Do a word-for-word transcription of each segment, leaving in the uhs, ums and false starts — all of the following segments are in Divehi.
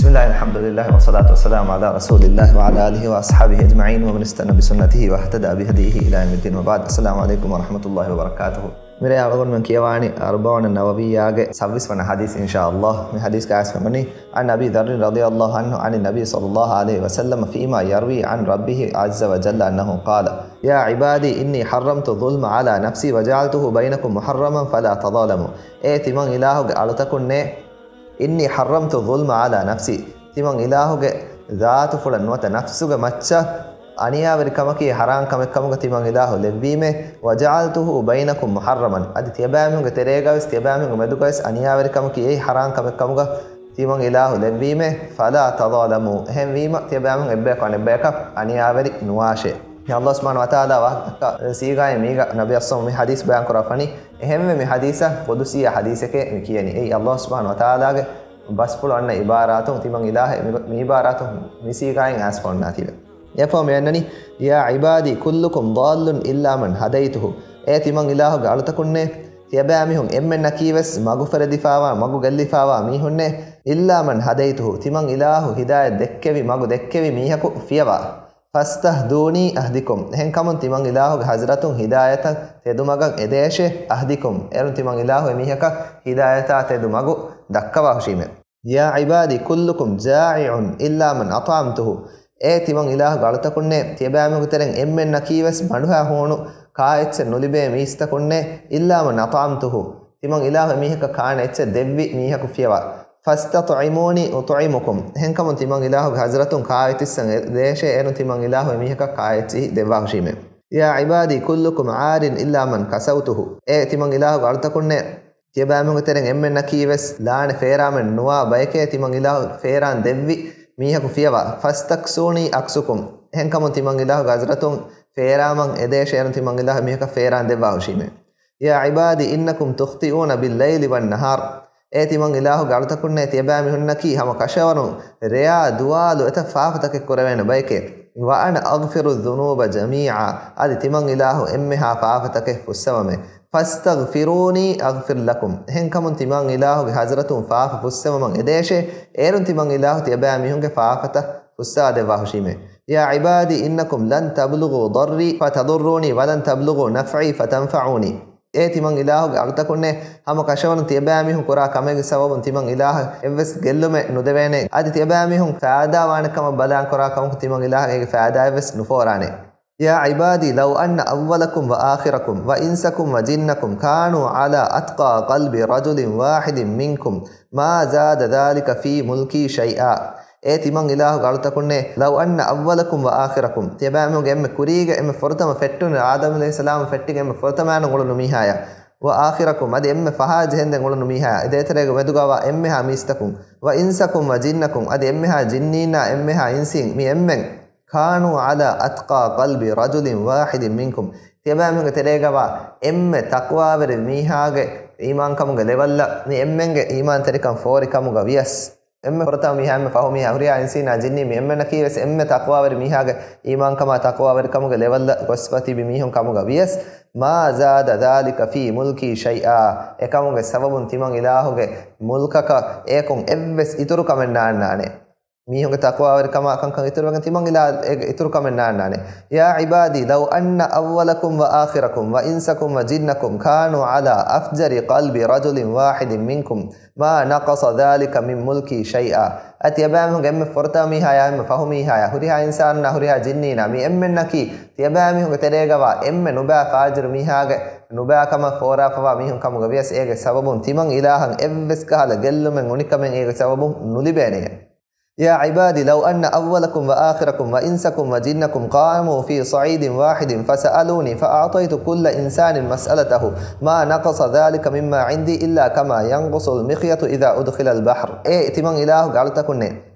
بسم الله، الحمد لله، والصلاة والسلام على رسول الله وعلى آله وأصحابه أجمعين، ومن استن بسنته واهتدى بهديه إلى يوم الدين، وبعد. السلام عليكم ورحمة الله وبركاته. މިރޭ އަޅުގަނޑުމެން ކިޔަވާނީ އަރުބަޢޫނަ ނަވަވިއްޔާގެ ސައްވީސް ވަނަ ޙަދީޘް، އިންޝާﷲ. މި ޙަދީޘްގައި އައިސްފަ މިވަނީ، عن أبي ذر رضي الله عنه عن النبي صلى الله عليه وسلم فيما يروي عن ربه عز وجل أنه قال: يا عبادي إني حرمت الظلم على نفسي وجعلته بينكم محرما فلا تظالموا. އޭ ތިމަން އިލާހުގެ އަޅުތަކުންނޭ، إني حرمت الظلم على نفسي، ތިމަން އިލާހުގެ ޒާތުފުޅަށް ނުވަތަ ނަފްސުގެ މައްޗަށް އަނިޔާވެރިކަމަކީ ޙަރާން ކަމެއް ކަމުގަ ތިމަން އިލާހު ލެއްވީމޭ، وجعلته بينكم محرما، އަދި ތިޔަބައިމީހުންގެ ތެރޭގަވެސް ތިޔަބައިމީހުންގެ މެދުގަވެސް އަނިޔާވެރިކަމަކީ އެއީ ޙަރާން ކަމެއް ކަމުގަ ތިމަން އިލާހު ލެއްވީމޭ، فلا تظالموا، އެހެންވީމަ ތިޔަބައިމީހުން އެއްބަޔަކު އަނެއްބަޔަކަށް އަނިޔާވެރި ނުވާށޭ. މި ﷲ ސުބްޙާނަހޫ ވަތަޢާލާ ވާހަކަ ސީގާއިން މީގަ ނަބީ އަސްލަމް މި ޙަދީޘް ބަޔާން ކުރާ ފަނި، އެހެންވެ މި ޙަދީޘަށް ޤުދުސީ ޙަދީޘެކޭ މި ކިޔަނީ. އެއީ ﷲ ސުބްޙާނަހޫ ވަތަޢާލާގެ ބަސްފުޅު އަންނަ ޢިބާރާތުން ތިމަން އިލާހެއް މި، މި ޢިބާރާތުން މި ސީގާއިން އައިސްފަ އޮންނާތީވެ. އެއަށްފަހު މި އަންނަނީ، يا عبادي كلكم ضال إلا من هديته. އޭ ތިމަން އިލާހުގެ އަޅުތަކުންނޭ، ތިޔަބައިމީހުން އެންމެންނަކީވެސް މަގު ފެރެދިފާވާ، މަގު ގެއްލިފާވާ މީހުންނޭ، إلا من هديته، ތިމަން އިލާހު ހިދާޔަތް ދެއްކެވި، މަގު ދެއްކެވި މީހަކު ފިޔަވާ. فاستهدوني أهدكم، އެހެންކަމުން ތިމަން އިލާހުގެ ޙަޟްރަތުން ހިދާޔަތަށް ތެދުމަގަށް އެދޭށޭ، أهدكم، އޭރުން ތިމަން އިލާހު އެމީހަކަށް ހިދާޔަތާ ތެދު މަގު ދައްކަވާހުށީމޭ. يا عبادي كلكم جائع إلا من أطعمته. އޭ ތިމަން އިލާހުގެ އަޅުތަކުންނޭ، ތިޔަބައިމީހުންގެ ތެރެއިން އެންމެންނަކީވެސް ބަނޑުހައި ހޫނު، ކާއެއްޗެއް ނުލިބޭ މީސްތަކުންނޭ، إلا من أطعمته، ތިމަން އިލާހު އެމީހަކަށް ކާނެ އެއްޗެއް ދެއްވި މީހަކު ފިޔަވާ. فاستطعموني أطعمكم، އެހެންކަމުން ތިމަން އިލާހުގެ ޙަޟްރަތުން ކާއެތިއްސަން އެ، ދޭށޭ، އޭރުން ތިމަން އިލާހު އެމީހަކަށް ކާއެއްޗިހި ދެއްވާހުށީމޭ. يا عبادي كلكم عار إلا من كسوته. އޭ ތިމަން އިލާހުގެ އަޅުތަކުންނޭ، ތިޔަބައިމީހުންގެ ތެރެއިން އެންމެންނަކީވެސް ލާނެ ފޭރާމެއް ނުވާ ބަޔެކޭ، ތިމަން އިލާހު ފޭރާން ދެއްވި މީހަކު ފިޔަވާ. فاستكسوني أكسكم، އެހެންކަމުން ތިމަން އިލާހުގެ ޙަޟްރަތުން ފޭރާމަށް އެދޭށޭ، އޭރުން ތިމަން އިލާހު އެމީހަކަށް ފޭރާން ދެއްވާހުށީމޭ. يا عبادي إنكم تخطئون بالليل والنهار. އޭ ތިމަން އިލާހުގެ އަޅުތަކުންނޭ، ތިޔަބައިމީހުންނަކީ ހަމަ ކަށަވަރުން ރެޔާ ދުވާލު އެތައް ފާފަތަކެއް ކުރެވޭނެ ބަޔެކޭ. وأنا أغفر الذنوب جميعا، އަދި ތިމަން އިލާހު އެންމެހާ ފާފަތަކެއް ފުއްސަވަމޭ. فاستغفروني أغفر لكم، އެހެންކަމުން ތިމަން އިލާހުގެ ޙަޟްރަތުން ފާފަ ފުއްސެވުމަށް އެދޭށޭ، އޭރުން ތިމަން އިލާހު ތިޔަބައިމީހުންގެ ފާފަތައް ފުއްސަވާ ދެއްވާހުށީމޭ. يا عبادي إنكم لن تبلغوا ضري فتضروني ولن تبلغوا نفعي فتنفعوني. އޭ ތިމަން އިލާހުގެ އަޅުތަކުންނޭ، ހަމަ ކަށަވަރުން ތިޔަބައިމީހުން ކުރާ ކަމެއްގެ ސަބަބުން ތިމަން އިލާހަށް އެއްވެސް ގެއްލުމެއް ނުދެވޭނެ. އަދި ތިޔަބައިމީހުން ފައިދާވާނެ ކަމަށް ބަލާން ކުރާ ކަމަކު ތިމަން އިލާހަށް އޭގެ ފައިދާއެއްވެސް ނުފޯރާނެ. يا عبادي لو أن أولكم وآخركم وإنسكم وجنكم كانوا على أتقى قلب رجل واحد منكم ما زاد ذلك في ملكي شيئا. އޭ ތިމަން އިލާހުގެ އަޅުތަކުންނޭ، لو أن أولكم وآخركم، ތިޔަބައިމީހުންގެ އެންމެ ކުރީގެ އެންމެ ފުރަތަމަ ފެއްޓުނު އާދަމް ޢަލައިހިއްސަލާމް ފެއްޓިގެން އެންމެ ފުރަތަމައިން އުޅުނު މީހާޔާ، وآخركم، އަދި އެންމެ ފަހާ ޖެހެންދެން އުޅުނު މީހާޔާ، އެ ދޭތެރޭގެ މެދުގަވާ އެންމެހާ މީސްތަކުން، وإنسكم وجنكم، އަދި އެންމެހާ ޖިންނީންނާ އެންމެހާ އިންސީން، މި އެންމެން، كانوا على أتقى قلب رجل واحد منكم، ތިޔަބައިމީހުންގެ ތެރޭގަވާ އެންމެ ތަޤްވާވެރި މީހާގެ އީމާންކަމުގެ ލެވަލްއަށް މި އެންމެންގެ އީމާންތެރިކަން ފޯރިކަމުގަ ވިޔަސް، އެންމެ ފުރަތަމަ މީހާ، އެންމެ ފަހު މީހާ، ހުރިހާ އިންސީނާ ޖިންނީ، މި އެންމެންނަކީވެސް އެންމެ ތަޤްވާވެރި މީހާގެ އީމާންކަމާ ތަޤްވާވެރިކަމުގެ ލެވަލްއަށް ގޮސްފަ ތިބި މީހުން ކަމުގަ ވިޔަސް، ما زاد ذلك في ملكي شيئا، އެކަމުގެ ސަބަބުން ތިމަން އިލާހުގެ މުލްކަކަށް އެޔަކުން އެއްވެސް އިތުރު ކަމެއް ނާންނާނެ. މީހުންގެ ތަޤްވާވެރިކަމާ ކަންކަން އިތުރުވެގެން ތިމަން އިލާ އެ އިތުރު ކަމެއް ނާންނާނެ. يا عبادي لو أن أولكم وآخركم وإنسكم وجنكم كانوا على أفجر قلب رجل واحد منكم ما نقص ذلك من ملكي شيئا. އަދި ތިޔަބައިމީހުންގެ އެންމެ ފުރަތަމަ މީހާޔާ، އެންމެ ފަހު މީހާޔާ، ހުރިހާ އިންސާނުންނާ ހުރިހާ ޖިންނީންނާ، މި އެންމެންނަކީ ތިޔަބައިމީހުންގެ ތެރޭގަވާ އެންމެ ނުބައި ފާޖިރު މީހާގެ ނުބައިކަމަށް ފޯރާފަވާ މީހުން ކަމުގަ ވިޔަސް، އޭގެ ސަބަބުން ތިމަން އިލާހަށް އެއްވެސް ކަހަލަ ގެއްލުމެއް އުނިކަމެއް އޭގެ ސަބަބުން ނުލިބޭނެޔޭ. يا عبادي لو أن أولكم وآخركم وإنسكم وجنكم قاموا في صعيد واحد فسألوني فأعطيت كل إنسان مسألته ما نقص ذلك مما عندي إلا كما ينقص المخيط إذا أدخل البحر. އޭ ތިމަން އިލާހުގެ އަޅުތަކުންނޭ،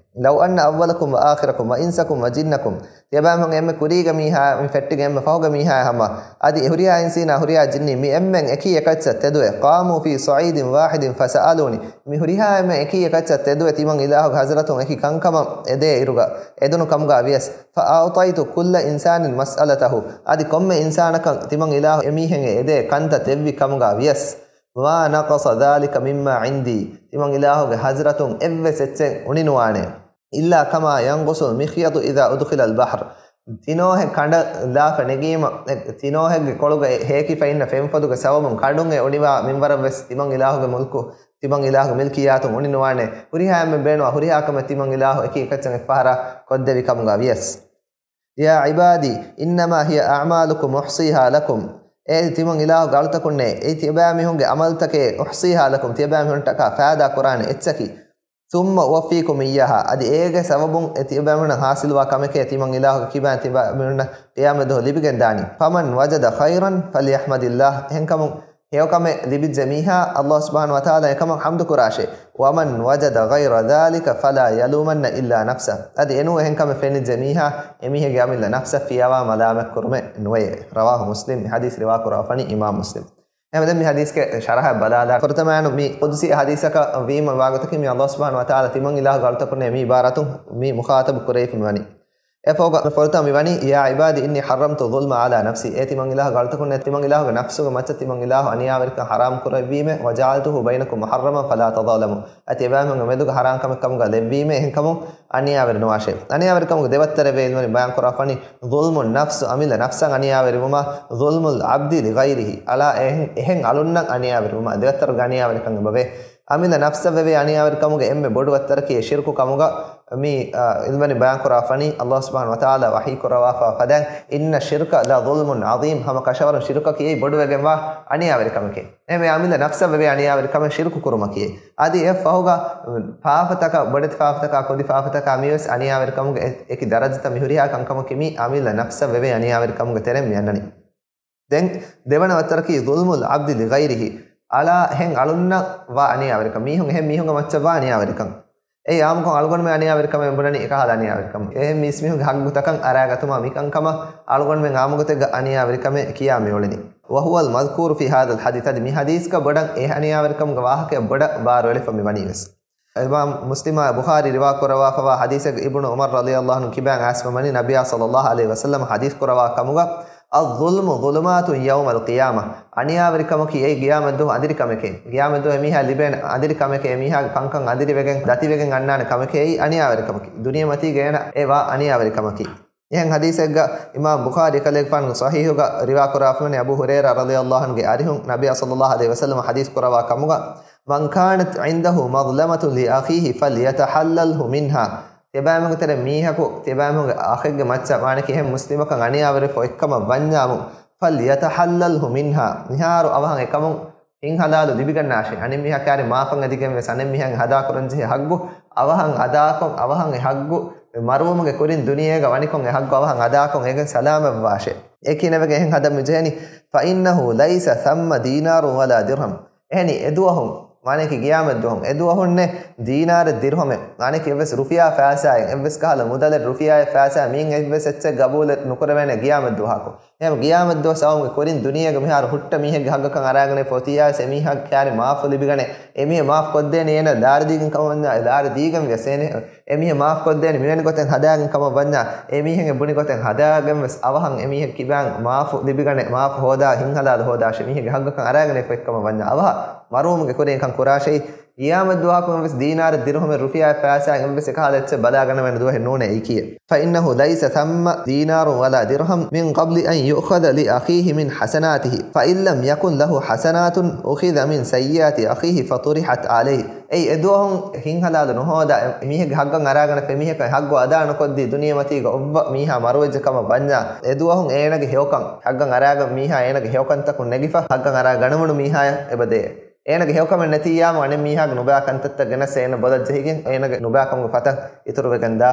لو أن أولكم وآخركم وإنسكم وجنكم، ތިޔަބައިމީހުން އެންމެ ކުރީގެ މީހާ، މި ފެއްޓިގެ އެންމެ ފަހުގެ މީހާ ހަމަ، އަދި ހުރިހާ އިންސީނާ ހުރިހާ ޖިންނީ، މި އެންމެން އެކީ އެކައްޗަށް ތެދުވެ، قاموا في صعيد واحد فسألوني، މި ހުރިހާ އެންމެން އެކީ އެކައްޗަށް ތެދުވެ، ތިމަން އިލާހުގެ ޙަޟްރަތުން އެކި ކަންކަމަށް އެދޭ އިރުގަ އެދުނު ކަމުގަ ވިޔަސް، فأعطيت كل إنسان مسألته، އަދި ކޮންމެ އިންސާނަކަށް ތިމަން އިލާހު އެމީހެން އެ އެދޭ ކަންތައް ދެއްވި ކަމުގަ ވިޔަސް، ما نقص ذلك مما عندي، ތިމަން އިލާހުގެ ޙަޟްރަތުން އެއްވެސް އެއްޗެއް އުނިނުވާނެ. إلا كما ينقص المخيط إذا أدخل البحر، ތިނޯހެއް ކަނޑަށް ލާފަ ނެގީމަ، އެ ތިނޯހެއްގެ ކޮޅުގަ އެ ހޭކިފަ އިންނަ ފެންފޮދުގެ ސަބަބުން ކަނޑުން އެ އުނިވާ މިންވަރަށް ވެސް ތިމަން އިލާހުގެ މުލްކު، ތިމަން އިލާހުގެ މިލްކިއްޔާތުން އުނިނުވާނެ. ހުރިހާ އެންމެން ބޭނުންވާ ހުރިހާ ކަމެއް ތިމަން އިލާހު އެކި އެކައްޗަށް އެއްފަހަރާ ކޮށްދެވި ކަމުގަ ވިޔަސް. يا عبادي إنما هي أعمالكم أحصيها لكم، އޭ ތިމަން އިލާހު ގަޅުތަކުންނޭ، އެ ތިޔަބައިމީހުންގެ ޢަމަލުތަކޭ، أحصيها لكم، ތިޔަބައިމީހުންނަށްޓަކާ ފައިދާ ކުރާނެ އެއްޗަކީ. ثم أوفيكم إياها، އަދި އޭގެ ސަބަބުން އެ ތިޔަބައިމީހުންނަށް ޙާޞިލުވާ ކަމެކޭ ތިމަން އިލާހުގެ ކިބައިން ތިޔަބައިމީހުންނަށް ޤިޔާމަތްދުވަހު ލިބިގެންދާނީ. فمن وجد خيرا فليحمد الله، އެހެންކަމުން ހެޔޮކަމެއް ލިބިއްޖެ މީހާ، ﷲ ސުބްޙާނަހޫ ވަތަޢާލާ އެކަމަށް ޙަމްދު ކުރާށޭ. ومن وجد غير ذلك فلا يلومن إلا نفسه، އަދި އެނޫ އެހެންކަމެއް ފެނިއްޖެ މީހާ، އެމީހެއްގެ އަމިއްލަ ނަފްސަށް ފިޔަވާ މަލާމަތްކުރުމެއް ނުވެޔޭ. رواه مسلم، މި ޙަދީޘް ރިވާކުރާފަނީ އިމާމް މުސްލިމް. އެހެންވެ ދެން މި ޙަދީޘްގެ ޝަރަޙަށް ބަލާލާ، ފުރަތަމައިނު މި ޤުދުސީ ޙަދީޘަކަށް ވީމަ ވާގޮތަކީ މި ﷲ ސުބްޙާނަހޫ ވަތަޢާލާ ތިމަން އިލާހު ގަޅުތަކުންނޭ މި ޢިބާރާތުން މި މުޚާޠަބު ކުރެވިފަ މިވަނީ. އެފަހުގަ ފުރަތަމަ މިވަނީ، يا عبادي إني حرمت الظلم على نفسي، އޭ ތިމަން އިލާހު ގަޅުތަކުންނޭ، ތިމަން އިލާހުގެ ނަފްސުގެ މައްޗަށް ތިމަން އިލާހު އަނިޔާވެރިކަން ޙަރާމް ކުރެއްވީމޭ، وجعلته بينكم محرما فلا تظالموا، އަދި ތިޔަބައިމީހުންގެ މެދުގަ ޙަރާމް ކަމެއް ކަމުގަ ލެއްވީމޭ، އެހެންކަމުން އަނިޔާވެރި ނުވާށޭ. އަނިޔާވެރިކަމުގެ ދެވައްތަރެއް ވޭ ޢިލްމުވެރިން ބަޔާންކުރާފަނީ، ظلم النفس، އަމިއްލަ ނަފްސަށް އަނިޔާވެރިވުމާ، ظلم العبد لغيره، އަޅާ އެހެން، އެހެން އަޅުންނަށް އަނިޔާވެރިވުމާ، ދެވައްތަރުގެ އަނިޔާވެރިކަން އެބަވޭ. އަމިއްލަ ނަފްސަށް ވެވޭ އަނިޔާވެރިކަމުގެ އެންމެ ބޮޑު ވައްތަރަކީ އެ ޝިރްކު ކަމުގަ މި، އާ، ޢިލްމުވެރިން ބަޔާންކުރާފަނީ، ﷲ ސުބްޙާނަހޫ ވަތަޢާލާ ވަޙީ ކުރައްވާފަ ފަދައިން، إن الشرك لظلم عظيم، ހަމަ ކަށަވަރުން ޝިރުކަކީ އެއީ ބޮޑުވެގެންވާ އަނިޔާވެރިކަމެކޭ. އެހެންވެ އަމިއްލަ ނަފްސަށް ވެވޭ އަނިޔާވެރިކަމެއް ޝިރުކު ކުރުމަކީ. އަދި އެ ފަހުގަ ފާފަތަކަށް، ބޮޑެތި ފާފަތަކާ، ކުދި ފާފަތަކާ މިވެސް އަނިޔާވެރިކަމުގެ އެ-، އެކި ދަރަޖަތައް މި ހުރިހާ ކަންކަމަކީ މި އަމިއްލަ ނަފްސަށް ވެވޭ އަނިޔާވެރިކަމުގެ ތެރެއިން މި އަންނަނީ. ދެން ދެވަނަ ވައްތަރަކީ ظلم العبد لغيره، އަޅާ އެހެން އަޅުންނަށް ވާ އަނިޔާވެރިކަން، މީހުން އެހެން މީހުންގެ މައްޗަށް ވާ އަނިޔާވެރިކަން. އެއީ އާއްމުކޮށް އަޅުގަނޑުމެން އަނިޔާވެރިކަމެއް ބުނަނީ އެކަހަލަ އަނިޔާވެރިކަމެއް. އެހެން މީސްމީހުންގެ ހައްގުތަކަށް އަރާގަތުމާ މިކަންކަމަށް އަޅުގަނޑުމެން އާއްމުގޮތެއްގަ އަނިޔާވެރިކަމެއް ކިޔާ މިއުޅެނީ. وهو المذكور في هذا الحديث، އަދި މި ޙަދީޘްގަ ބޮޑަށް އެ އަނިޔާވެރިކަމުގެ ވާހަކަޔަށް ބޮޑަށް ބާރުއެޅިފަ މި ވަނީވެސް. އިމާމް މުސްލިމާ ބުޚާރީ ރިވާ ކުރައްވާފަވާ ޙަދީޘެއްގަ އިބްނު ޢުމަރު ރަޟިޔަﷲ ޢަންހު ކިބައިން އައިސްފަ ވަނީ، ނަބިއްޔާ ޞައްލަﷲ ޢަލައިހި ވަސައްލަމަ ޙަދީޘް ކުރައްވާ ކަމުގަ، الظلم ظلمات يوم القيامة، އަނިޔާވެރިކަމަކީ އެއީ ޤިޔާމަތްދުވަހު އަނދިރި ކަމެކޭ. ޤިޔާމަތްދުވަހު އެމީހާ ލިބޭނެ އަނދިރި ކަމެކޭ، އެމީހާގެ ކަންކަން އަނދިރިވެގެން، ދަތިވެގެން އަންނާނެ ކަމެކޭ އެއީ އަނިޔާވެރިކަމަކީ. ދުނިޔެމަތީގަ އޭނަ އެ ވާ އަނިޔާވެރިކަމަކީ. އެހެން ޙަދީޘެއްގަ އިމާމް ބުޚާރީ ކަލޭގެފާނުގެ ޞަޙީޙުގަ ރިވާ ކުރާފަވަނީ، އަބޫ ހުރައިރާ ރަޟިޔަﷲ ޢަންހުގެ އަރިހުން ނަބިއްޔާ ޞައްލަﷲ ޢަލައިހި ވަސައްލަމަ ޙަދީޘް ކުރައްވާ ކަމުގަ، من كانت عنده مظلمة لأخيه فليتحلله منها، ތިޔަބައިމީހުންގެ ތެރެ މީހަކު ތިޔަބައިމީހުންގެ އަޚެއްގެ މައްޗަށް، ވާނެކީ އެހެން މުސްލިމަކަށް އަނިޔާވެރިވެފަ އޮތްކަމަށް ވަންޏާމު، فليتحلله منها، މިހާރު އަވަހަށް އެކަމުން ހިތްހަލާލު ލިބިގަންނާށޭ. އަނެއްމީހާ ކާރި މާފަށް އެދިގެން ވެސް އަނެއްމީހާއަށް ހަދާކުރަންޖެހޭ ހައްގު އަވަހަށް އަދާކޮށް، އަވަހަށް އެ ހައްގު މަރުވުމުގެ ކުރިން ދުނިޔޭގަ ވަނިކޮށް އެ ހައްގު އަވަހަށް އަދާކޮށް އޭގެން ސަލާމަތްވާށޭ. އެ ކިޔަންވެގެން އެހެން ހަދަން މި ޖެހެނީ، فإنه ليس ثم دينار ولا درهم. އެހެނީ އެދުވަހުން، ވާނެކީ ޤިޔާމަތްދުވަހުން، އެދުވަހުންނޭ ދީނާރެއް ދިރްހަމެއް، ވާނެކީ އެއްވެސް ރުފިޔާ ފައިސާއެއް، އެއްވެސް ކަހަލަ މުދަލެއް ރުފިޔާއެއް ފައިސާއެއް މިއިން އެއްވެސް އެއްޗެއް ގަބޫލެއް ނުކުރެވޭނެ ޤިޔާމަތްދުވަހަކު. އެހެން ޤިޔާމަތްދުވަސް އަވަހުގެ ކުރިން ދުނިޔޭގަ މިހާރު ހުއްޓަ މީހެއްގެ ހައްގަކަށް އަރާގަނެފަ އޮތިޔާ ވެސް އެމީހާގެ ކާރި މާފު ލިބިގަނެ، އެމީހެއް މާފް ކޮށްދޭނެ އޭނަ ދާރިދީގެން ކަމަށް ވަންޏާ، އެ ދާރި ދީގެން ވިޔަސް އޭނަ އެމީހެއް މާފް ކޮށްދޭނެ މިވެނި ގޮތެއް ހަދާގެން ކަމަށް ވަންޏާ، އެމީހެއް އެ ބުނި ގޮތެއް ހަދާގެން ވެސް އަވަހަށް އެމީހެއް ކިބާން މާފު ލިބިގަނެ، މާފު ހޯދާ، ހިތްހަލާލު ހޯދާށޭ، މީހެއްގެ ހައްގަކަށް އަރާގަނެފަ އޮތްކަމަށް ވަންޏާ، އަވަހަށް މަރުވުމުގެ ކުރިން ކަން ކުރާށޭ. ޤިޔާމަތްދުވަހަކު އެއްވެސް ދީނާރެއް ދިރްހަމެއް ރުފިޔާއެއް ފައިސާއެއް އެއްވެސް އެކަހަލަ އެއްޗެއް ބަލާގަނެވޭނެ ދުވަހެއް ނޫނޭ އެއީކީ. فإنه ليس ثم دينار ولا درهم من قبل أن يؤخذ لأخيه من حسناته، فإن لم يكن له حسنات أخذ من سيئات أخيه فطرحت عليه. އެއީ އެދުވަހުން ހިތްހަލާލު ނުހޯދާ، އެ މީހެއްގެ ހައްގަށް އަރާގަނެފަ އެމީހަކަށް ހައްގު އަދާ ނުކޮށްދީ ދުނިޔެމަތީގަ އޮއްވަ މީހާ މަރުވެއްޖެ ކަމަށް ވަންޏާ، އެދުވަހުން އޭނަގެ ހެޔޮކަން، ހައްގަށް އަރާގަން މީހާ އޭނަގެ ހެޔޮކަންތަކުން ނެގިފަ ހައްގަށް އަރާ ގަނެވުނު މީހާޔަށް އެބަދޭ. އޭނަގެ ހެޔޮކަމެއް ނެތިއްޔާމު އަނެއް މީހާގެ ނުބާ ކަންތައްތައް ގެނަސް އޭނަ ބޮލަށް ޖެހިގެން އޭނަގެ ނުބާ ކަމުގެ ފަތަށް އިތުރުވެގެންދާ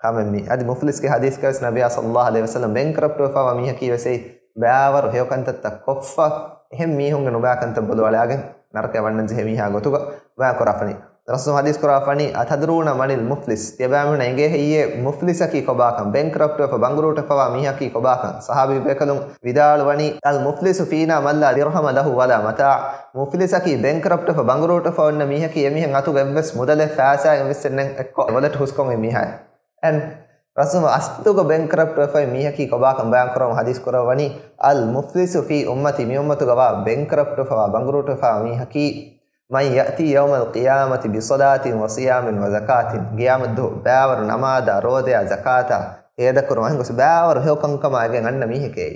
ކަމެއް މީ. އަދި މުފްލިސްގެ ޙަދީޘްގަވެސް ނަބިއްޔާ ޞައްލަﷲ ޢަލައިހި ވަސައްލަމް ބެންކްރަޕްޓް ވެފަވާ މީހަކީ ވެސް އެއީ ބައިވަރު ހެޔޮކަންތައްތައް ކޮށްފަ އެހެން މީހުންގެ ނުބާ ކަންތައް ބޮލުވާލާގެން ނަރަކަޔަށް ވަންނަން ޖެހޭ މީހާ ގޮތުގަ ބަޔާން ކުރާފަނީ. ރަސޫލު ޙަދީޘް ކުރާފަނީ، أتدرون من المفلس؟ ތިޔަބައިމީހުންނަށް އެނގޭ ހެއްޔޭ މުފްލިސަކީ ކޮބާކަން؟ ބެންކްރަޕްޓް ވެފަ ބަނގުރޫޓް ވެފަވާ މީހަކީ ކޮބާކަން؟ ޞަޙާބީ ބޭކަލުން ވިދާޅުވަނީ، المفلس فينا من لا درهم له ولا متاع. މުފްލިސަކީ ބެންކްރަޕްޓް ވެފަ ބަނގުރޫޓް ވެފަ އޮންނަ މީހަކީ އެމީހެއް އަތުގަ އެއްވެސް މުދަލެއް ފައިސާއެއް ވެސް ނެތް، އެއްކޮށް ވޮލެޓް ހުސްކޮށް އިން މީހާ. އެން ރަސްމު އަސްލުގަ ބެންކްރަޕްޓް ވެފައި މީހަކީ ކޮބާކަން ބަޔާން ކުރަމުން ޙަދީޘް ކުރައްވަނީ، އަލް މުފްލިސު ފީ އުއްމަތީ، މި އުއްމަތުގަވާ ބެންކްރަޕްޓް ވެފަވާ، ބަނގުރޫޓް ވެފަވާ މީހަކީ، މަން ޔައްތީ ޔައުމަލް ޤިޔާމަތި ބިޞަލާތިން ވަޞިޔާމިން ވަޒަކާތިން، ޤިޔާމަތްދުވަހު ބައިވަރު ނަމާދާ ރޯދަޔާ ޒަކާތާ ހޭދަކުރުމަށް އެނގޮސް ބައިވަރު ހެޔޮކަންކަމާ އެގެން އަންނަ މީހެކޭ.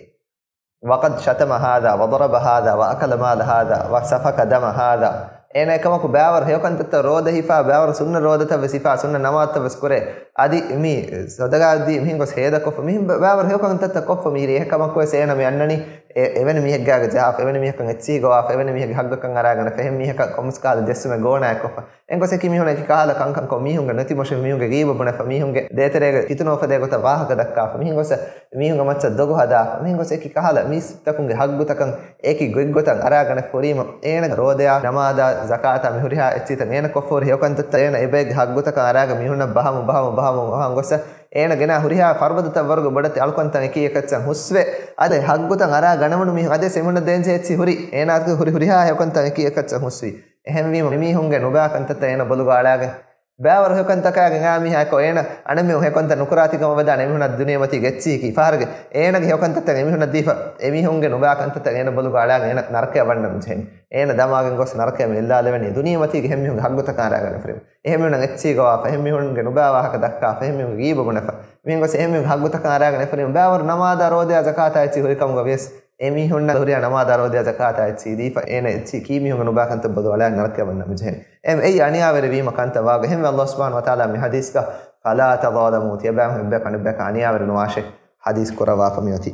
ވަޤަދް ޝަތަމަ ހާޛާ ވަޟަރަބަ ހާޛާ ވައަކަލަ މާލަ ހާޛާ ވަސަފަކަ ދަމަ ހާޛާ. އޭނަ އެކަމަކު ބައިވަރު ހެޔޮކަންތައްތައް ރޯދަ ހިފާ، ބައިވަރު ސުންނަ ރޯދަތައް ވެސް ހިފާ، ސުންނަ ނަމާދުތައް ވެސް ކުރޭ. އަދި މި ސަދަގާ ދީ މިހެން ގޮސް ހޭދަކޮށްފަ، މިހެން ބަ-، ބައިވަރު ހެޔޮކަންތައްތައް ކޮށްފަ މިހިރީ. އެކަމަކު ވެސް އޭނަ މި އަންނަނީ އެ-، އެވެނި މީހެއްގާގަ ޖަހާފަ، އެވެނި މީހަކަށް އެއްޗިހި ގޮވާފަ، އެވެނި މީހެއްގެ ހައްގަކަށް އަރާގަނެފަ، އެހެން މީހަކަށް ކޮންމެސް ކަހަލަ ޖެއްސުމެއް ގޯނާއެއް ކޮށްފަ. އެނގޮސް އެކި މީހުން އެކި ކަހަލަ ކަންކަން ކޮށް، މީހުންގެ ނެތި މޮށި، މީހުންގެ ގީބަ ބުނެފަ، މީހުންގެ ދޭތެރޭގަ ފިތުނަ އުފަދޭ ގޮތަށް ވާހަކަ ދައްކާފަ، މީހުން ގޮސް މީހުންގެ މައްޗަށް ދޮގު ހަދާފަ، މީހުން ގޮސް އެކި ކަހަލަ މީސްތަކުންގެ ހައްގުތަކަށް އެކި ގޮތްގޮތަށް އަރާގަނެ ފުރީމަ، އޭނަ ރޯދަޔާ ނަމާދާ ޒަކާތާ މި ހުރިހާ އެއްޗިތައް އޭނަ ކޮށްފަ ހުރި ހެޔޮކަންތައްތައް އޭނަ އެބައެއްގެ ހައްގުތަކަށް އަރާގަ މީހުންނަށް ބަހަމު، ބަހަމު، ބަހަމު، ބަހަމު ގޮސް އޭނަ ގެނާ ހުރިހާ ފަރުބަދަތައް ވަރުގެ ބޮޑެތި އަޅުކަންތައް އެކީ އެކައްޗަށް ހުސްވެ، އަދި ހައްގުތައް އަރާ ގަނެވުނު މީހުން އަދި އެމީހުންނަށް ދޭންޖެހޭ އެއްޗިހި ހުރި އޭނާ ހުރި ހުރިހާ ހެޔޮކަންތައް އެކީ އެކައްޗަށް ހުސްވި. އެހެންވީމަ މިމީހުންގެ ނުބާ ކަންތައްތައް އޭނަ ބޮލުގަ އަޅާގެން ބައިވަރު ހެޔޮކަންތަކާ ގެންގާ މީހާ އެކޮ އޭނަ އަނެއްމެ ހެޔޮކަންތައް ނުކުރާތީ ކަމަށް ވެދާނެ އެމީހުންނަށް ދުނިޔެމަތީގެ އެއްޗިހި ކީ ފަހަރުގެ އޭނަގެ ހެޔޮކަންތައްތައް އެމީހުންނަށް ދީފަ އެމީހުންގެ ނުބާ ކަންތައްތައް އޭނަ ބޮލުގަ އަޅާގެން އޭނަ ނަރަކަޔަށް ވަންނަމުން ޖެހެނީ. އޭނަ ދަމާގެން ގޮސް ނަރަކަޔަށް މި އެއްލާލެވެނީ ދުނިޔެމަތީގެ އެހެންމީހުންގެ ހައްގުތަކާ އަރާގަނެފަ. އެހެންމީހުންނަށް އެއްޗިހި ގޮވާފަ، އެހެންމީހުންގެ ނުބާ ވާހަކަ ދައްކާފަ، އެހެންމީހުންގެ ގީބަ ބުނެފަ. މިހެން ގޮސް އެހެންމީހުންގެ ހައްގުތަކާ އަރާގަނެފަ ބައިވަރު ނަމާދާ ރޯދަޔާ ޒަކާތާ އެއްޗިހި ހުރިކަމުގަ ވިޔަސް އެމީހުންނަށް ހުރިހާ ނަމާދާ ރޯދަޔާ ޒަކާތާ އެއްޗިހި ދީފަ، އޭނަ އެއްޗިހި ކީ މީހުންގެ ނުބާ ކަންތައް ބޮލު އަޅާ ނަރަކަޔަށް ވަންނަމުން ޖެހެނީ. އެ-، އެއީ އަނިޔާވެރިވީމަ ކަންތައް ވާގޮތް. އެހެންވެ ﷲ ސުބްޙާނަހޫ ވަތަޢާލާ މި ޙަދީޘްގަ، "فَلَا تَظَالَمُوا" ތިޔަބައިމީހުން އެއްބަޔަކު އަނެއްބަޔަކަށް އަނިޔާވެރި ނުވާށޭ ޙަދީޘް ކުރައްވާފަ މިއޮތީ.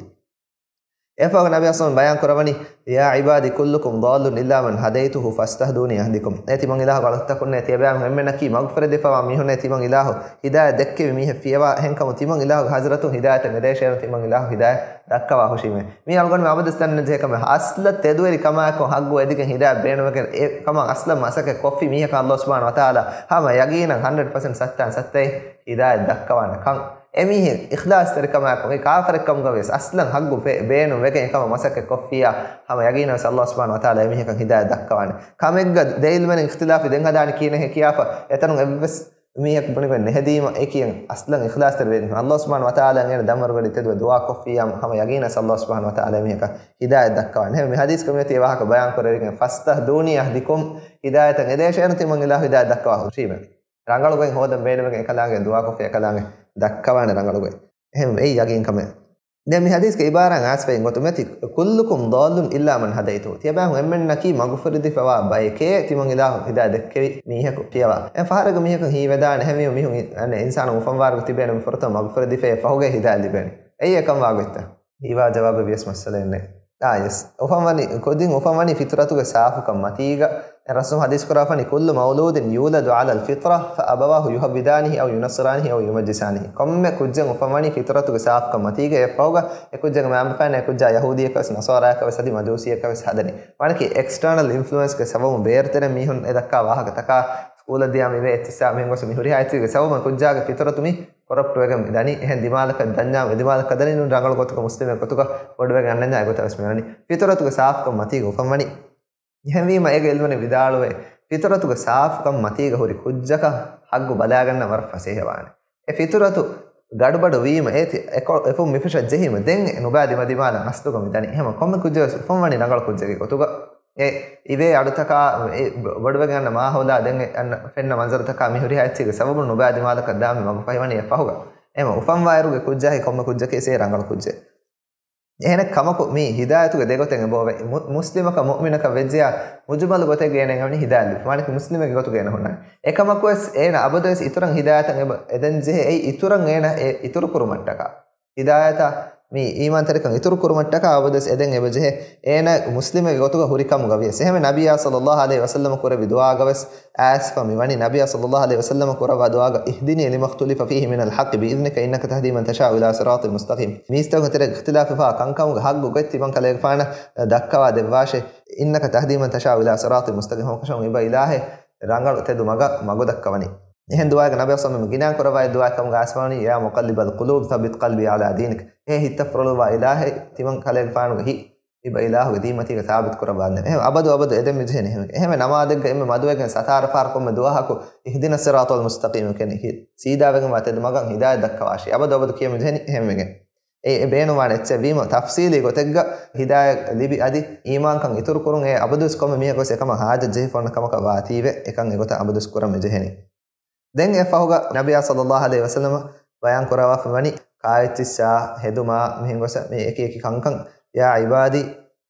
އެއަށްފަހުގަ ނަބީ އަސްލަމް ބަޔާން ކުރައްވަނީ، "يَا عِبَادِي كُلُّكُمْ ضَالٌّ إِلَّا مَنْ هَدَيْتُهُ فَاسْتَهْدُونِي أَهْدِكُمْ." އޭ ތިމަން އިލާހު އަޅުތަކުންނޭ، ތިޔަބައިމީހުން އެންމެންނަކީ މަގުފުރެދިފަވާ މީހުންނޭ، ތިމަން އިލާހު ހިދާޔަތް ދެއްކެވި މީހެއް ފިޔަވާ، އެހެންކަމުން ތިމަން އިލާހުގެ ޙަޟްރަތުން ހިދާޔަތަށް އެދޭށޭނު ތިމަން އިލާހު ހިދާޔަތް ދައްކަވާ ހުށީމޭ. މީ އަޅުގަނޑުމެން އަބަދުވެސް ދަންނަން ޖެހޭ ކަމެއް. އަސްލަށް ތެދުވެރި ކަމާއެކު ހައްގު އެދިގެން ހިދާޔަތް ބޭނުންވެގެން އެ ކަމަށް އަސްލަށް މަސައްކަތް ކޮށްފި މީހަކަށް ﷲ ސުބްޙާނަހޫ ވަތަޢާލާ ހަމަ ޔަގީނަށް ހަންޑްރެޑް ޕަސެންޓް ސައްތައިން ސައްތައެއް ހިދާޔަތް ދައްކަވާނެ ކަން. އެމީހެއް އިޚްލާޞްތެރިކަމާއެކު އެ ކާފަރެއްކަމުގަ ވިޔަސް އަސްލަން ހައްގު ބޭ-، ބޭނުން ވެގެން އެކަމަށް މަސައްކަތް ކޮށްފިއްޔާ، ހަމަ ޔަގީނަށް ވެސް ﷲ ސުބްޙާނަހޫ ވަތަޢާލާ އެމީހަކަށް ހިދާޔަތް ދައްކަވާނެ. ކަމެއްގަ ދެއިލްމެން އިޚްތިލާފި ދެން ހަދާނީ ކިހިނެއް ކިޔާފަ، އެތަނުން އެއްވެސް މީހަކު ބުނިގޮތް ނެހެދީމަ، އެ ކިޔަން އަސްލަން އިޚްލާޞްތެރި ވެރި ނޫން. ﷲ ސުބްޙާނަހޫ ވަތަޢާލާ އޭނަ ދަންވަރުގަޑި ތެދުވެ ދުޢާ ކޮށްފިއްޔާ، ހަމަ ޔަގީނަށް ވެސް ﷲ ސުބްޙާނަހޫ ވަތަޢާލާ އެމީހަކަށް ހިދާޔަތް ދައްކަވާނެ. އެހެންވެ، މި ޙަދީޘްގަ މިއޮތީ އެ ވާހަކަ ބަޔާން ކުރެވިގެން، "فَاسْتَهْدُونِي أَهْدِكُمْ" ހިދާޔަތަށް އެދޭށޭނު ތިމަން އިލާހު ހިދާޔަތް ދައްކަވާ ހުށީމޭ. ރަނގަޅުގޮތް ހޯދަން ބޭނުމެގެން އެކަލާނގެ ދުޢާކޮށްފި އެކަލާނގެ ދައްކަވާނެ ރަނގަޅުގޮތް. އެހެން އެއީ ޔަގީން ކަމެއް. ދެން މި ޙަދީޘްގެ ޢިބާރާތް އައިސްފައި އިން ގޮތުމަތި، "كُلُّكُمْ ضَالٌّ إِلَّا مَنْ هَدَيْتُهُ" ތިޔަބައިމީހުން އެންމެންނަކީ މަގުފުރެދިފަވާ ބައެކޭ، ތިމަން އިލާހު ހިދާޔަތް ދެއްކެވި މީހަކު ފިޔަވާ. އެ ފަހަރެއްގަ މީހަކަށް ހީވެދާނެ. އެހެންވީމަ މީހުން އި-، އަނެއް އިންސާނުން އުފަންވާރުގަ ތިބޭނެ މި ފުރަތަމަ މަގުފުރެދިފައި ފަހުގައި ހިދާޔަތް ލިބޭނެ. އެއީ އެކަން ވާގޮތްތަ؟ ހީވާ ޖަވާބެއް ވިޔަސް މައްސަލައެއް ނެތް. އާ، ޔެސް. އުފަންވަނީ، ކުދިން އުފަންވަނީ ފިޠުރަތުގެ ސާފުކަން މަތީގަ. އެ ރަސްމު ޙަދީޘް ކުރާފަނީ، "كُلُّ مَوْلُودٍ يُولَدُ عَلَى الْفِطْرَةِ فَأَبَوَاهُ يُهَوِّدَانِهِ أَوْ يُنَصِّرَانِهِ أَوْ يُمَجِّسَانِهِ." ކޮންމެ ކުއްޖެއް އުފަންވަނީ ފިޠުރަތުގެ ސާފުކަން މަތީގަ. އެއަށްފަހުގަ އެ ކުއްޖެއްގެ މައިންބަފައިން އެ ކުއްޖާ ޔަހޫދީއަކަށް ވެސް ނަޞާރާއަކަށް ވެސް އަދި މަޖޫސީއަކަށް ވެސް ހަދަނީ. މާނައަކީ އެކްސްޓާނަލް އިންފްލުއެންސްގެ ސަބަބުން ބޭރުތެރެއިން މީހުން އެ ދައްކާ ވާހަކަތަކާ ސްކޫލަށް ދިޔާ މިވޭ އެއްޗިއްސާ މިހެން ގޮސް މި ހުރިހާ އެއްޗެއްގެ ސަބަބުން ކުއްޖާގެ ފިޠުރަތު މި ކޮރަޕްޓް ވެގެން މި ދަނީ. އެހެން ދިމާލަކަށް ދަންޏާ އެ ދިމާލަކަށް ދަނީ ނޫން ރަނގަޅު ގޮތަކަށް މުސްލިމެއް ގޮތުގަ ބޮޑުވެގެން އަންނަންޏާ އެގޮތަށް ވެސް މި ވަނީ. ފިޠުރަތުގެ ސާފުކަން މަތީގަ އުފަންވަނީ. އެހެންވީމަ އޭގެ އިލްމުވެރިން ވިދާޅުވޭ، ފިޠުރަތުގެ ސާފުކަން މަތީގަ ހުރި ކުއްޖަކަށް ހައްގު ބަލާގަންނަން ވަރަށް ފަސޭހަވާނެ. އެ ފިޠުރަތު ގަޑުބަޑު ވީމަ އޭތި އެކޮ-، އެފުށް މިފިށަށް ޖެހީމަ ދެން ނުބައި ދިމަދިމާލަށް އަސްލުގަ މި ދަނީ. އެހެން ކޮންމެ ކުއްޖެއް ވެސް އުފަންވަނީ ރަނގަޅު ކުއްޖެއްގެ ގޮތުގަ. އެ އިވޭ އަޑުތަކާ، އެ ބޮ-، ބޮޑުވެގެން އަންނަ މާހައުލާ ދެން އެ އަންނަ ފެންނަ މަންޒަރުތަކާ މި ހުރިހާ އެއްޗެއްގެ ސަބަބުން ނުބައި ދިމާލަކަށް ދާ މި މަގުފަހިވަނީ އެއަށްފަހުގަ. އެހެން އުފަންވާއިރުގެ ކުއްޖާހި ކޮންމެ ކުއްޖަކީ ސޭ ރަނގަޅު ކުއްޖެއް. އެހެނެއް ކަމަކު މީ ހިދާޔަތުގެ ދެގޮތެއް އެބައޮވޭ. މު-، މުސްލިމަކަށް މުއުމިނަކަށް ވެއްޖެޔާ މުޖުމަލު ގޮތެއްގަ އޭނަ އެނގެވަނީ ހިދާޔަތް ލިބިފަ. މާނައަކީ މުސްލިމެއްގެ ގޮތުގަ އޭނަ ހުންނާނެ. އެކަމަކުވެސް އޭނަ އަބަދުވެސް އިތުރަށް ހިދާޔަތަށް އެބަ އެދެން ޖެހޭ. އެއީ އިތުރަށް އޭނަ އެ އިތުރު ކުރުމަށްޓަކާ. ހިދާޔަތާ މި އީމާންތެރިކަން އިތުރު ކުރުމަށްޓަކާ އަބަދުވެސް އެދެން އެބަ ޖެހޭ. އޭނަ މުސްލިމެއްގެ ގޮތުގަ ހުރި ކަމުގަ ވިޔަސް. އެހެންވެ ނަބިއްޔާ ޞައްލައްލާހު ޢަލައިހި ވަސައްލަމަ ކުރެއްވި ދުޢާގަ ވެސް އައިސްފަ މި ވަނީ. ނަބިއްޔާ ޞައްލައްލާހު ޢަލައިހި ވަސައްލަމަ ކުރައްވާ ދުޢާގަ، "اهدني لما اختلف فيه من الحق بإذنك إنك تهدي من تشاء إلى صراط مستقيم." މީސްތަކުން ތެރޭ އިޚްތިލާފުވެފަ ކަންކަމުގެ ހައްގު ގޮތް ތިމަން ކަލޭގެފާނަށް ދައްކަވާ ދެއްވާށޭ. "إنك تهدي من تشاء إلى صراط مستقيم." ހަމަކަށަވަރުން އެބަ އިލާހެއް ރަނގަޅު ތެދު މަގަށް މަގު ދައްކަވަނީ. އެހެން ދުޢާއެއްގަ ނަބިއްޔާ ޞައްލައްލާހު ޢަލައިހި ވަސައްލަމަ ގިނައިން ކުރައްވާ ދުޢާއެއް ކަމުގަ އައިސްފަ ވަނީ، "يا مقلب القلوب ثبت قلبي على دينك." އޭ ހިތްތައް ފުރޮޅުވާ އިލާހެއް، ތިމަން ކަލޭގެފާނުގެ ހިތް ތިބަ އިލާހުގެ ދީމަތީގަ ސާބިތު ކުރައްވާންދެން. އެހެން އަބަދު އަބަދު އެދެން މިޖެހެނީ އެހެން. އެހެންވެ ނަމާދެއްގަ އެންމެ މަދުވެގެން ސަތާރަ ފަހަރު ކޮންމެ ދުވަހަކު اهدنا الصراط المستقيم ކެން ހި-، ސީދާވެގެންވާ ތެދު މަގަށް ހިދާޔަތް ދައްކަވާށި. އަބަދު އަބަދު ކިޔަން މިޖެހެނީ އެހެންވެގެން. އެ، އެ ބޭނުންވާނެ އެއްޗެއް ވީމަ، ތަފްސީލީ ގޮތެއްގަ ހިދާޔަތް ލިބި އަދި އީމާންކަން އިތުރު ކުރުން އެ އަބަދުވެސް ކޮންމެ މީހަކުވެސް އެކަމަށް ހާޖަތް ޖެހިފަ އޮންނަ ކަމަކަށް ވާތީވެ، އެކަން އެގޮތަށް އަބަދުވެސް ކުރަން މިޖެހެނީ. ދެން އެ ފަހުގަ ނަބިޔާ ޞައްލައްލާހު ޢަލައިހި ވަސައްލަމަ ބަޔާން ކުރައްވާފަ ވަނީ، ކާއެއްޗިއްސާ ހެދުމާ މިހެން ގޮސް މި އެކި އެކި ކަންކަން، يا عبادي،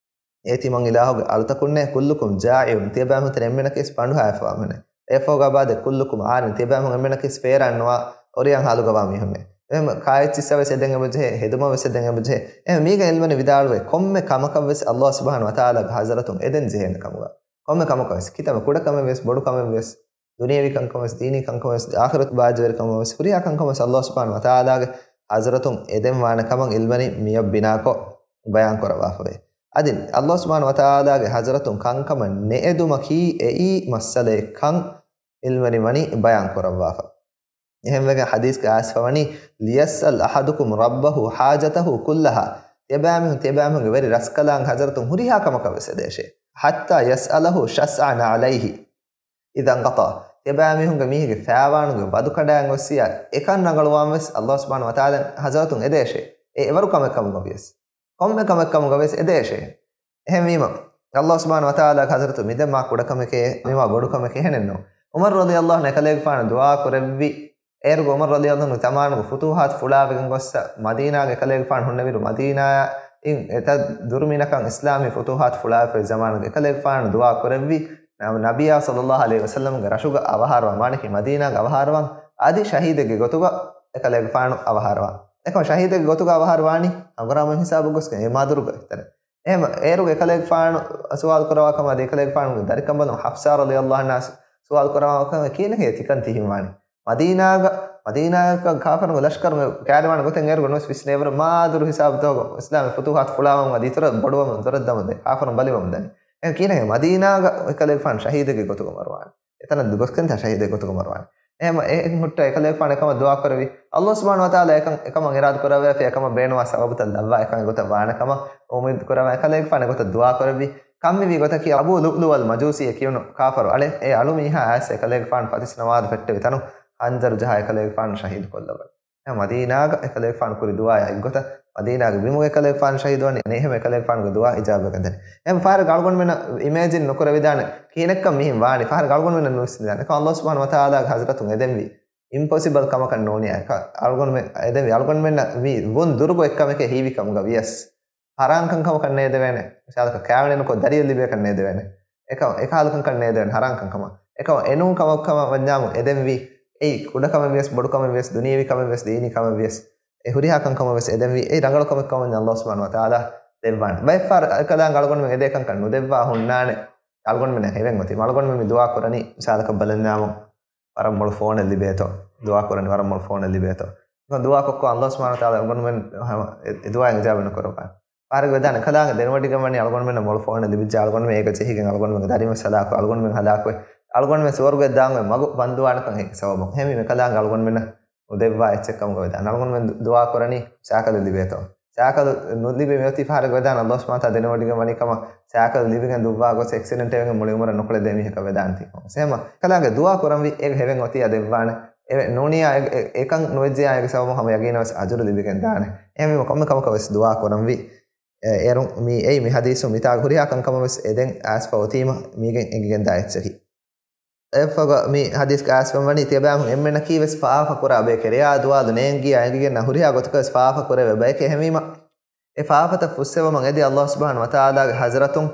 އޭ ތިމަން އިލާހުގެ އަޅުތަކުންނޭ، كلكم جائع، ތިޔަބައިމީހުން ތެރެ އެންމެނަކީސް ޕަނޑުހާވެފަވާ މީހުންނޭ. އެއަށްފަހުގަ އަބާދެ، كلكم عار، ތިޔަބައިމީހުން އެންމެނަކީސް ފޭރާން ނުވާ އޮރިޔާން ހާލުގަވާ މީހުންނޭ. އެހެން ކާއެއްޗިއްސަށް ވެސް އެދެން އެބަޖެހޭ، ހެދުމަށް ވެސް އެދެން އެބަޖެހޭ. އެހެން މީގަ އިލްމުވެރިން ވިދާޅުވޭ، ކޮންމެ ކަމަކަށް ވެސް ﷲ ސުބްޙާނަހޫ ވަތަޢާލާގެ ޙަޟްރަތުން އެދެން ޖެހޭނެ ކަމުގަ. ކޮންމެ ކަމަކަށް ވެސް، ކިތަންމެ ކުޑަ ކަމެއް ވެސް، ބޮޑު ކަމެއް ވެސް، ދުނިޔެވީ ކަންކަމަށް ވެސް، ދީނީ ކަންކަމަށް ވެސް، އާޚިރަތު ބާއްޖަވެރިކަމަށް ވެސް، ހުރިހާ ކަންކަމަށް ވެސް ﷲ ސުބްޙާނަހޫ ވަތަޢާލާގެ ޙަޟްރަތުން އެދެން ވާނެ ކަމަށް އިލްމުވެރިން މިއޮތް ބިނާކޮށް ބަޔާން ކުރައްވާފަވޭ. އަދި ﷲ ސުބްޙާނަހޫ ވަތަޢާލާގެ ޙަޟްރަތުން ކަންކަމަށް ނެއެދުމަކީ އެއީ މައްސަލައެއް ކަން އިލްމުވެރިން ވަނީ ބަޔާން ކުރައްވާފަ. އެހެންވެގެން ޙަދީޘްގަ އައިސްފަ ވަނީ، ليسأل أحدكم ربه حاجته كلها، ތިޔަބައިމީހުން ތިޔަބައިމީހުންގެ ވެރި ރަސްކަލާނގެ ޙަޟްރަތުން ހުރިހާ ކަމަކަށް ވެސް އެދޭށޭ. حتى يسأله شسع نعليه إذا انقطع، ތިޔަބައިމީހުންގެ މީހެއްގެ ފައިވާނުގެ ވަދު ކަނޑާއިން އޮއްސިޔާ އެކަން ރަނގަޅުވާން ވެސް ﷲ ސުބްޙާނަހޫ ވަތަޢާލާ ޙަޟްރަތުން އެދޭށޭ. އެ އެވަރު ކަމެއް ކަމުގަ ވިޔަސް، ކޮންމެ ކަމެއް ކަމުގަ ވެސް އެދޭށޭ. އެހެންވީމަ، ﷲ ސުބްޙާނަހޫ ވަތަޢާލާގެ ޙަޟްރަތު މިދެން މާ ކުޑަ ކަމެކޭ، މި މާ ބޮޑު ކަމެކޭ އެހެނެއްނޫން. ޢުމަރު ރަޟިޔަﷲ ޢަންހު އެކަލޭގެފާނު ދުޢާ ކުރެއްވި، އޭރުގަ ޢުމަރު ރަޟިޔަﷲ ޢަންހުގެ ޒަމާނުގަ ފުތޫޙާތު ފުޅާވެގެން ގޮއްސަ، މަދީނާގަ އެކަލޭގެފާނު ހުންނެވިއިރު، މަދީނާއިން އެތައް ދުރުމިނަކަށް އިސްލާމީ ފުތޫޙާތު ފުޅާވެފައި ޒަމާނުގަ އެކަލޭގެފާނު ދުޢާ ކުރެއްވި، ނަ-، ނަބިއްޔާ ޞައްލައްލާހު ޢަލައިހި ވަސައްލަމްގެ ރަށުގަ އަވަހާރަވާން، މާނައަކީ މަދީނާގަ އަވަހާރަވާން، އަދި ޝަހީދެއްގެ ގޮތުގަ އެކަލޭގެފާނު އަވަހާރަވާން. އެކަމަ ޝަހީދެއްގެ ގޮތުގަ އަވަހާރަވާނީ ހަނގުރާމަ ހިސާބު ގޮސްގެން އެ މާދުރުގަ އިތަރެ. އެހެން އޭރުގެ އެކަލޭގެފާނު ސުވާލު ކުރަވާ ކަމަށް އަދި އެކަލޭގެފާނުގެ ދަރިކަނބަލުން ޙަފްޞާ ރަޟިޔަﷲ ޢަންހާ ސުވާލު ކުރަވާ ކަމަށް ކިހިނެއް ތިކަން ތިހިންވާނީ؟ މަދީނާގަ، މަދީނާގަ ކާފަރުންގެ ލަޝްކަރުގެ ކައިރިވާނެ ގޮތެއް އޭރުގަ ނުވެސް ވިސްނޭވަރު މާދުރު ހިސާބުތަކުގަ އިސްލާމީ ފުތޫޙާތު ފުޅާވަމުން އަދި އިތުރަށް ބޮޑުވަމުން ދޮރެއްދަމުން ދެ ކާފަރުން ބަލިވަމުން ދަނީ. އެހެން ކިހިނެއް މަދީނާގަ އެކަލޭގެފާނު ޝަހީދެއްގެ ގޮތުގަ މަރުވާނެ؟ އެތަނަށް ގޮސްގެންތާ ޝަހީދެއް ގޮތުގަ މަރުވާނެ؟ އެހެން އެ ހުއްޓަ އެކަލޭގެފާނު އެކަމަށް ދުޢާ ކުރެއްވި. ﷲ ސުބްޙާނަހޫ ވަތަޢާލާ އެކަން، އެކަމަށް އިރާދަ ކުރައްވައިފި އެކަމަށް ބޭނުންވާ ސަބަބުތައް ލައްވާ އެކަން އެގޮތަށް ވާނެކަމަށް އުއްމީދު ކުރައްވާ އެކަލޭގެފާނު އެގޮތަށް ދުޢާ ކުރެއްވި. ކަންމިވީ ގޮތަކީ އަބޫ ލުއުލުއަލް މަޖޫސީ އެ ކިޔުނު ކާފަރު އަޅެ، އެ އަޅު މީހާ އައިސް އެކަލޭގެފާނު ފަތިސް ނަމާދު ފެއްޓެވި ތަނުން ހަންޖަރު ޖަހާ އެކަލޭގެފާނު ޝަހީދު ކޮށްލައްވަން. މަދީނާގަ އެކަލޭގެފާނު ކުރި ދުޢާއާ އެއްގޮތަށް މަދީނާގެ ބިމުގަ އެކަލޭގެފާނު ޝަހީދުވަނީ އެހެން އެކަލޭގެފާނުގެ ދުޢާ އިޖާބަވެގެންދަނީ. އެހެން ފަހަރެއްގަ އަޅުގަނޑުމެންނަށް އިމޭޖިން ނުކުރެވިދާނެ ކިހިނެއްކަން މިހެން ވާނީ. ފަހަރެއްގަ އަޅުގަނޑުމެންނަށް ނުވިސްނިދާނެ. އެކަމަށް ﷲ ސުބްޙާނަހޫ ވަތަޢާލާގެ ޙަޟްރަތުން އެދެންވީ އިމްޕޮސިބަލް ކަމަކަށް ނޫނިއްޔާ. އެކަ އަޅުގަނޑުމެން އެދެންވީ އަޅުގަނޑުމެންނަށް ވީ ވުން ދުރުގޮތް ކަމެކޭ ހީވި ކަމުގަ ވިޔަސް. ހަރާންކަންކަމަކަށް ނޭދެވޭނެ. މިސާލަކަށް ކާވެނި ނުކޮށް ދަރިއެއް ލިބޭކަށް ނޭދެވޭނެ. އެކަ-، އެކަހަލަ ކަންކަން ނޭދެވޭނެ ހަރާން ކަންކަމަށް. އެކަމަށް އެނޫން ކަމަށް ކަމަށް ވަންޏާމު އެދެންވީ އެއީ ކުޑަ ކަމެއް ވިޔަސް، ބޮޑު ކަމެއް ވިޔަސް، ދުނިޔެވީ ކަމެއް ވިޔަސް، ދީނީ ކަމެއް ވިޔަސް، އެ ހުރިހާ ކަންކަމަށް ވެސް އެދެންވީ އެއީ ރަނގަޅު ކަމެއް ކަމަށް ވަންޏާ ﷲ ސުބްޙާނަހޫ ވަތަޢާލާ ދެއްވާނެ. ބައެއްފަހަރަށް އެކަލާނގެ އަޅުގަނޑުމެން އެދޭ ކަންކަން ނުދެއްވާ ހުންނާނެ. އަޅުގަނޑުމެންނަށް ހެވެން އޮތީ. އަޅުގަނޑުމެން މި ދުޢާ ކުރަނީ މިސާލަކަށް ބަލަންޏާމު ވަރަށް މޮޅު ފޯނެއް ލިބޭތޯ. ދުޢާ ކުރަނީ ވަރަށް މޮޅު ފޯނެއް ލިބޭތޯ. އެކަމަށް ދުޢާ ކޮށްކޮށް ﷲ ސުބްޙާނަހޫ ވަތަޢާލާ އަޅުގަނޑުމެން ހަމަ އެ، އެ ދުޢާއަށް އިޖާބަ ނުކުރައްވާނެ. ފަހަރެއްގަ ވެދާނެ އެކަލާނގެ ދެނެވޮޑިގެން ވަނީ އަޅުގަނޑުމެންނަށް މޮޅު ފޯނެއް ލިބިއްޖެ، އަޅުގަނޑުމެން އޭގަ ޖެހިގެން އަޅުގަނޑުމެންގެ ދަރިން ވެސް ހަލާކުވެ، އަޅުގަނޑުމެން ހަލާކުވެ، އަޅުގަނޑުމެން ސުވަރުގެ ދާން އޮތް މަގު ބަންދުވާނެކަން އެކަ ސަބަބުން. އެހެންވީމަ އެކަލާނގެ އަޅުގަނޑުމެންނަށް ނުދެއްވާ އެއްޗެއް ކަމުގަ ވެދާނެ. އަޅުގަނޑުމެން ދު-، ދުޢާ ކުރަނީ ސައިކަލެއް ލިބޭތޯ. ސައިކަލު ނުލިބި މިއޮތީ ފަހަރެއްގަ ވެދާނެ ﷲ ސުބްޙާނަހޫ ވަތަޢާލާ ދެނެވޮޑިގެން ވަނީ ކަމަށް ސައިކަލު ލިބިގެން ދުއްވާ ގޮސް އެކްސިޑެންޓެއް ވެގެން މުޅި އުމުރަށް ނުކުޅެދޭ މީހަކަށް ވެދާނެތީ. އެހެންވީމަ އެކަލާނގެ ދުޢާ ކުރަންވީ އޭގެ ހެވެން އޮތީ އާ ދެއްވާނެ. އެ ނޫނިއްޔާ އެ-، އެ-، އެކަން ނުވެއްޖެޔާ އޭގެ ސަބަބުން ހަމަ ޔަގީނަށް ވެސް އަޖުރު ލިބިގެން ދާނެ. އެހެންވީމަ ކޮންމެ ކަމަކަށް ވެސް ދުޢާ ކުރަންވީ. އޭރުން މި އެއީ މި ޙަދީޘުން މިތާގަ ހުރިހާ ކަންކަމަށް ވެސް އެދެން އައިސްފަ އޮތީމަ މީގެން އެނގިގެންދާ އެއްޗަކީ. އެއަށްފަހުގަ މި ޙަދީޘްގަ އައިސްފަ ވަނީ ތިޔަބައިމީހުން އެންމެނަކީ ވެސް ފާފަ ކުރާ ބައެކޭ. ރެޔާ ދުވާލު ނޭނގިޔާ އެނގިގެންނާ ހުރިހާ ގޮތަކަށް ވެސް ފާފަ ކުރެވޭ ބައެކޭ. އެހެންވީމަ އެ ފާފަތައް ފުއްސެވުމަށް އެދި ﷲ ސުބްޙާނަހޫ ވަތަޢާލާގެ ޙަޟްރަތުން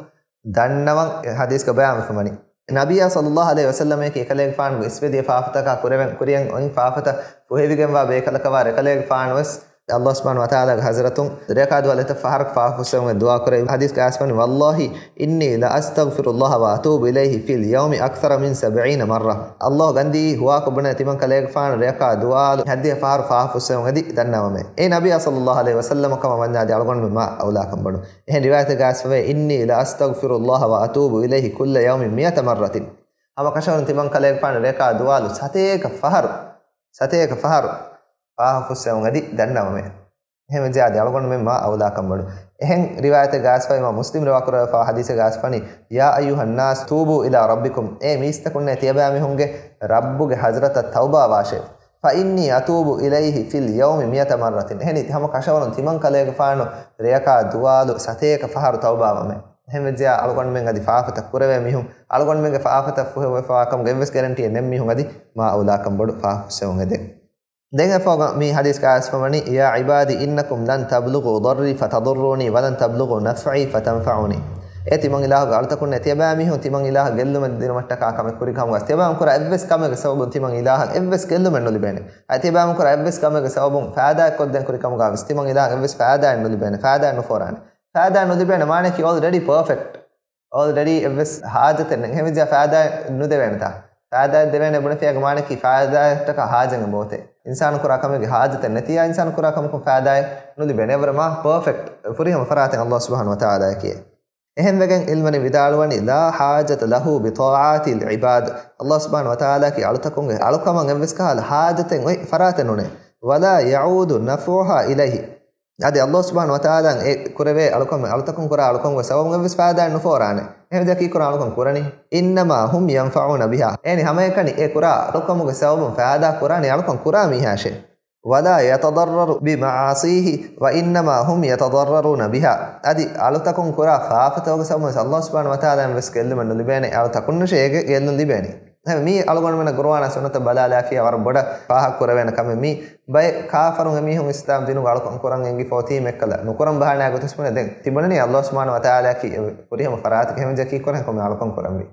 ދަންނަވަން އެ ޙަދީޘްގަ ބަޔާންވެފަ ވަނީ. ނަބިއްޔާ ޞައްލައްލާހު ޢަލައިހި ވަސައްލަމަކީ އެކަލޭގެފާނުގެ އިސްވެދިޔަ ފާފަތަކާ ކުރެވެން ކުރިޔަށް އޮތް ފާފަތައް ފުހެވިގެންވާ ބޭކަލަކަށްވާ އެކަލޭގެފާނުވެސް ﷲ ސުބްޙާނަހޫ ވަތަޢާލާގެ ޙަޟްރަތުން ރެޔަކާ ދުވާލު އެތައް ފަހަރަކު ފާފަ ފުއްސެވުމުގެ ދުޢާ ކުރެއްވި. ޙަދީޘްގަ އައިސްފަ ވަނީ، والله إني لأستغفر الله وأتوب إليه في اليوم أكثر من سبعين مرة. ﷲ ގަންދީ ހުވާކޮށް ބުނޭ ތިމަން ކަލޭގެފާނު ރެޔަކާ ދުވާލު ހައްދިހަ ފަހަރު ފާފަ ފުއްސެވުން އެދި ދަންނަވަމޭ. އެ ނަބިއްޔާ ޞައްލައްލާހު ޢަލައިހި ވަސައްލަމަ ކަމަށް ވަންޏާ އަދި އަޅުގަނޑުމެން މާ އައުލާކަން ބޮޑު. އެހެން ރިވާޔަތެއްގަ އައިސްފަވޭ، إني لأستغفر الله وأتوب إليه كل يوم مئة مرة. ހަމަކަށަވަރުން ތިމަން ކަލޭގެފާނު ރެޔަކާ ދުވާލު ސަތޭކަ ފަހަރު، ސަތޭކަ ފަހަރު ފާފަ ފުއްސެވުން އެދި ދަންނަވަމޭ. އެހެންވެއްޖެއްޔާ އަޅުގަނޑުމެން މާ އައުލާކަން ބޮޑު. އެހެން ރިވާޔަތެއް ގާސްފަ އިމާމު މުސްލިމް ރިވާކުރެވިފާ ޙަދީޘެއް ގާސްފަނީ، يا أيها الناس توبوا إلى ربكم، އޭ މީސްތަކުންނޭ ތިޔަބައިމީހުންގެ ރައްބުގެ ޙަޟްރަތަށް ތައުބާވާށޭ. فإني أتوب إليه في اليوم مئة مرة، އެހެނީ ހަމަ ކަށަވަރުން ތިމަން ކަލޭގެފާނު ރެޔަކާ ދުވާލު ސަތޭކަ ފަހަރު ތައުބާވަމޭ. އެހެންވެއްޖެއްޔާ އަޅުގަނޑުމެން އަދި ފާފަތައް ކުރެވޭ މީހުން، އަޅުގަނޑުމެންގެ ފާފަތައް ފުހެވެފާކަމުގެ އެއްވެސް ގެރެންޓީއެއް ނެތް މީހުން އަދި މާ އައުލާކަން ބޮޑު ފާފަ ފުއްސެވުން އެދެން. ދެން އެފަހުގަ މި ޙަދީޘް ގާސްފަވަނީ، يا عبادي إنكم لن تبلغوا ضري فتضروني ولن تبلغوا نفعي فتنفعوني. އޭ ތިމަން އިލާހުގެ އަޅުތަކުންނޭ ތިޔަބައިމީހުން ތިމަން އިލާހަށް ގެއްލުމެއް ދިނުމަށްޓަކާ ކަމެއް ކުރި ކަމުގަ ތިޔަބައިމީހުން ކުރާ އެއްވެސް ކަމެއްގެ ސަބަބުން ތިމަން އިލާހަށް އެއްވެސް ގެއްލުމެއް ނުލިބޭނެ. އަދި ތިޔަބައިމީހުން ކުރާ އެއްވެސް ކަމެއްގެ ސަބަބުން ފައިދާއެއް ކޮށްދޭން ކުރި ކަމުގަ ވެސް ތިމަން އިލާހަށް އެއްވެސް ފައިދާއެއް ނުލިބޭނެ. ފައިދާއެއް ނުފޯރާނެ. ފައިދާއެއް ނުލިބޭނެ މާނައަކީ already perfect. Already އެއްވެސް ހާޖަތެއް ނެތް. އެހެންވެއްޖެއްޔާ ފައިދާއެއް ނުދެވޭނެތާ؟ ފައިދާއެއް ދެވޭނެ ބުނެފިއްޔާ މާނައަކީ ފައިދާއަށްޓަކާ ހާޖަތެއް ނެތިއްޔާ އިންސާނު ކުރާ ކަމެއްގެ ހާޖަތެއް ނެތިއްޔާ އިންސާނު ކުރާ ކަމަކުން ފައިދާއެއް ނުލިބޭނެ. އެވަރަށް މާ ޕާފެކްޓް ފުރިހަމަ ފަރާތެއް ﷲ ސުބްޙާނަހޫ ވަތަޢާލާއަކީ. އެހެންވެގެން ޢިލްމުވެރިން ވިދާޅުވަނީ، لا حاجة له بطاعات العباد. ﷲ ސުބްޙާނަހޫ ވަތަޢާލާއަކީ އަޅުތަކުންގެ އަޅުކަމަށް އެއްވެސް ކަހަލަ ހާޖަތެއް އޮތް ފަރާތެއް ނޫނޭ. ولا يعود نفعها إليه. އަދި ﷲ ސުބްޙާނަހޫ ވަތަޢާލާއަށް އެ ކުރެވޭ އަޅުކަމެއް، އަޅުތަކުން ކުރާ އަޅުކަމުގެ ސަބަބުން އެއްވެސް ފައިދާއެއް ނުފޯރާނެ. އެހެންވެއްޖެއްޔާ ކީއްކުރާ އަޅުކަން ކުރަނީ؟ إنما هم ينفعون بها. އެހެނީ ހަމައެކަނި އެ ކުރާ އަޅުކަމުގެ ސަބަބުން ފައިދާ ކުރާނީ އަޅުކަން ކުރާ މީހާށޭ. ولا يتضرر بمعاصيه وإنما هم يتضررون بها. އަދި އަޅުތަކުން ކުރާ ފާފަތަކުގެ ސަބަބުން ވެސް ﷲ ސުބްޙާނަހޫ ވަތަޢާލާއަށް ވެސް ގެއްލުމެއް ނުލިބޭނެ. އަޅުތަކުންނަށޭ އޭގެ ގެއްލުން ލިބޭނީ. އެހެން މީ އަޅުގަނޑުމެންނަށް ޤުރުއާނާ ސުންނަތަށް ބަލާލާފިއްޔާ ވަރަށް ބޮޑަށް ފާހަގަ ކުރެވޭނެ ކަމެއް މީ. ބައެއް ކާފަރުން އެމީހުން އިސްލާމް ދީނުގަ އަޅުކަން ކުރަން އެނގިފަ އޮތީމަ އެއްކަލަ ނުކުރަން ބަހާނާ ގޮތަސް ބުނެދެން ތިބުނަނީ ﷲ ސުބްޙާނަހޫ ވަތަޢާލާއަކީ ފުރިހަމަ ފަރާތެއް. އެހެންވެއްޖެއްޔާ ކީއްކުރަން ކޮންމެ އަޅުކަން ކުރަންވީ؟